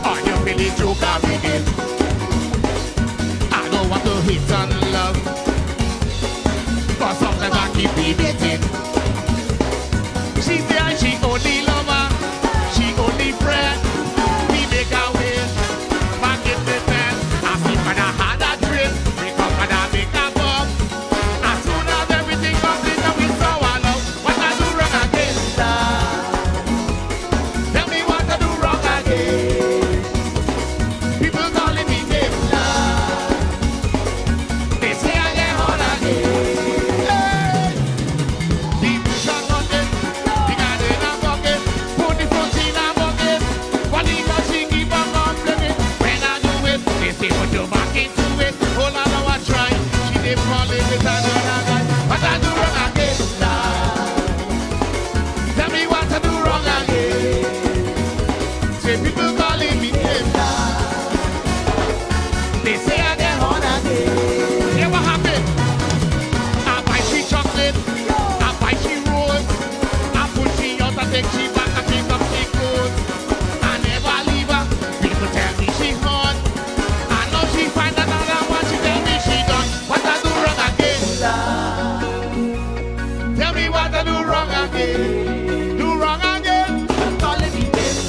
oh, you feel it through coming I don't want to hit on love, but sometimes I keep repeating. She say I she only lover, she only friend. We make a way, back in the bed. I see when I had a dream, break up and I make a bomb. As soon as everything complete, and we saw our love. What I do wrong again? Tell me what I do wrong again. People calling me name. They say I get hot again. Hey. The bush a cut it, the garden a bucket, put the fruit in a bucket. What the girl she keep on complaining. When I do it, they say put your back into it. Oh, I know I try. She dey falling with another guy. What I do wrong again? Tell me what I do wrong again. Say people calling me name. They say I get hot again. Yeah, what happened? I buy she chocolate, I buy she rose, I put she out, I take she back, I pick up she clothes. I never leave her. People tell me she hot. I know she find another one. She tell me she done. What I do wrong again? Tell me what I do wrong again. Do wrong again. Calling me name,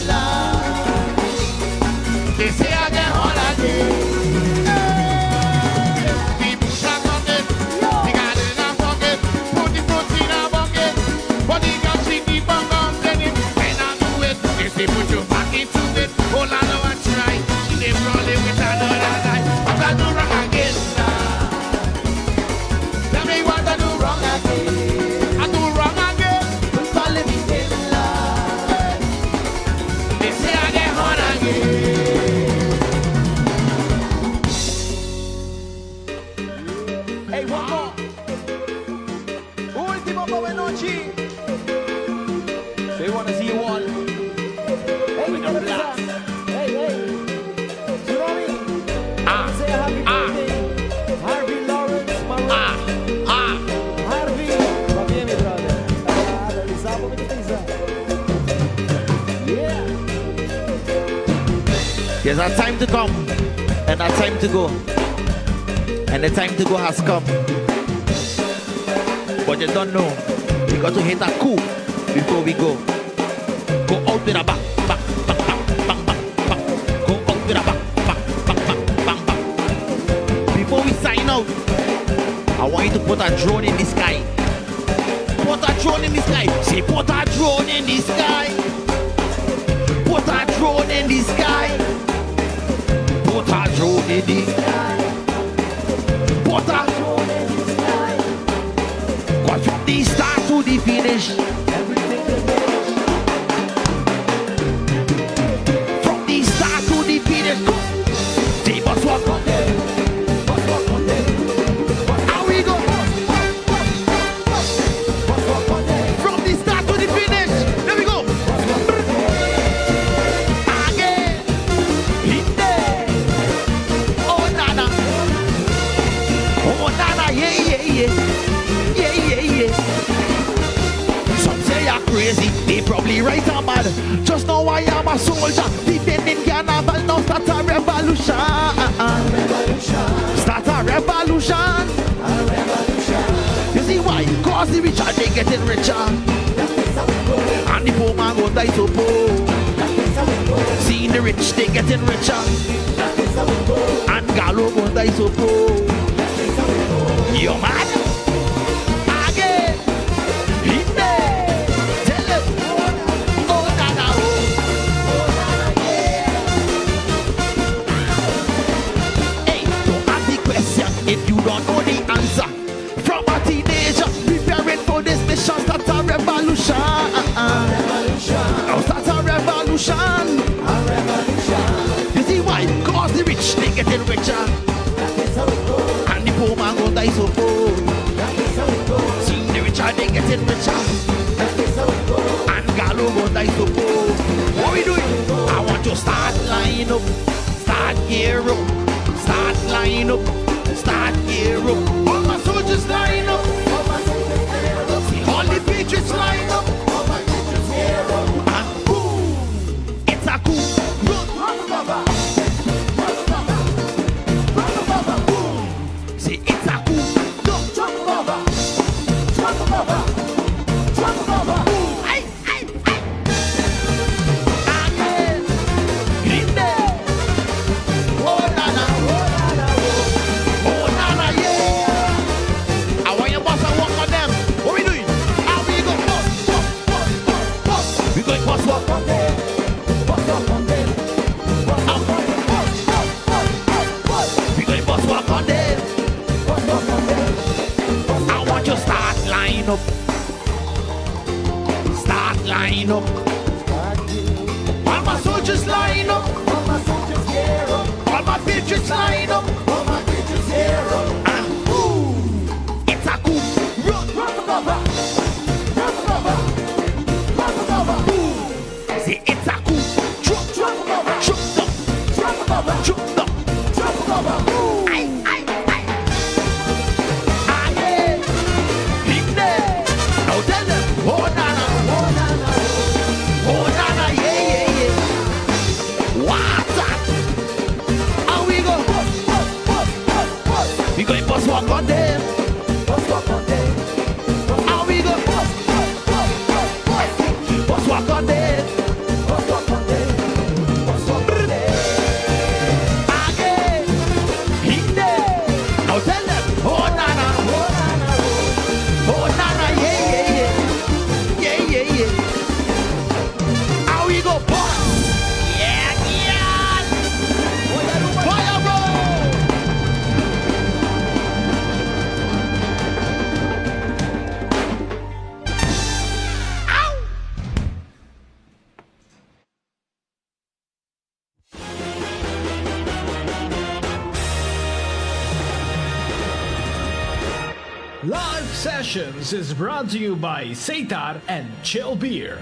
They say I get hot again. Hey. The bush a cut it, the garden a bucket, put the fruit in a bucket. But the girl she keep on complaining. When I do it, they say put your back into it. Oh, I know I try. She dey rolling with another guy. What I do wrong again? Tell me what I do wrong again. I do wrong again. Calling me name, They say I get hot again. Hey, one more. Ultimo pa nochi. So we wanna see you all. Hey, With a blast. Hey, hey. Tsunami. Ah, Say happy ah. birthday. There's a time to come and a time to go. And the time to go has come. But you don't know. We got to hit a coup before we go. Go out with a bang, bang, bang, bang, bang, bang, bang. Go out with a bang, bang, bang, bang, bang, bang. Before we sign out, I want you to put a drone in the sky. Put a drone in the sky. Say, put a drone in the sky. Put a drone in the sky. Put a drone in the sky. Put a drone in the sky. Cause from the start to the finish. From the start to the finish. They must walk on them. How we go? From the start to the finish. There we go. Again. In there. Oh, nana. Oh, nana. Yeah, yeah, yeah. Yeah, yeah, yeah. Some say I'm crazy, they probably right I'm mad. Just know I am a soldier, defending Carnival. Now start a revolution. Start a revolution. You see why? Cause the rich are they getting richer. And the poor man gon' die so poor. Seeing the rich, they getting richer. And Gallo gon' die so poor. You mad? Again. In there. Tell them. Oh, na, na, oh. Hey, don't ask the question if you don't know the answer. From a teenager, preparing for this mission, start a revolution. Now start a revolution. You see why? Cause the rich, they getting richer. And the poor man gon' die so poor. See the rich are they getting richer. And Gallo gon' die so poor. What we doing? I want to start line up, start gear up, start line up, start gear up. All my soldiers line up. See all the patriots line up. And boom, it's a coup. Run. Boom. See, it's a coup. Boom. Ay, ay, ay. Again. In there. Oh, na, na. Oh, na, na, yeah. I want your boss to walk on them. What we doing? How we go? Boss, boss, boss, boss, boss. We going boss walk on them. Boss walk on them. Boss walk on them. Boss, boss, boss, boss, boss. We going boss walk on them. Boss walk on them. I want you start line up. Start line up. All my soldiers line up. All my soldiers gear up. All my patriots line up. All my patriots gear up. And boom, it's a coup. Run, run for cover. Run for cover. Run for cover. Boom. See, it's a coup. Drop, drop for cover. Drop down. Drop for cover. Drop down. Drop for cover. Boom. Aye, aye, aye. Aye. In there. Now tell them. Oh, na, na. Oh, na, na. Oh, na, na, yeah, yeah, yeah. What? How we go? We going bust walk on them. Bust walk on them. How we go? Bust walk on them. Bust walk on them. Bust walk on them. Again. In there. Now tell them. Oh, na, na. Oh, na, na. Oh, na, na, yeah, yeah, yeah. Yeah, yeah, yeah. How we go? Boss. Yeah, yeah. Fire, bro. Live Sessions is brought to you by Setar and Chill Beer.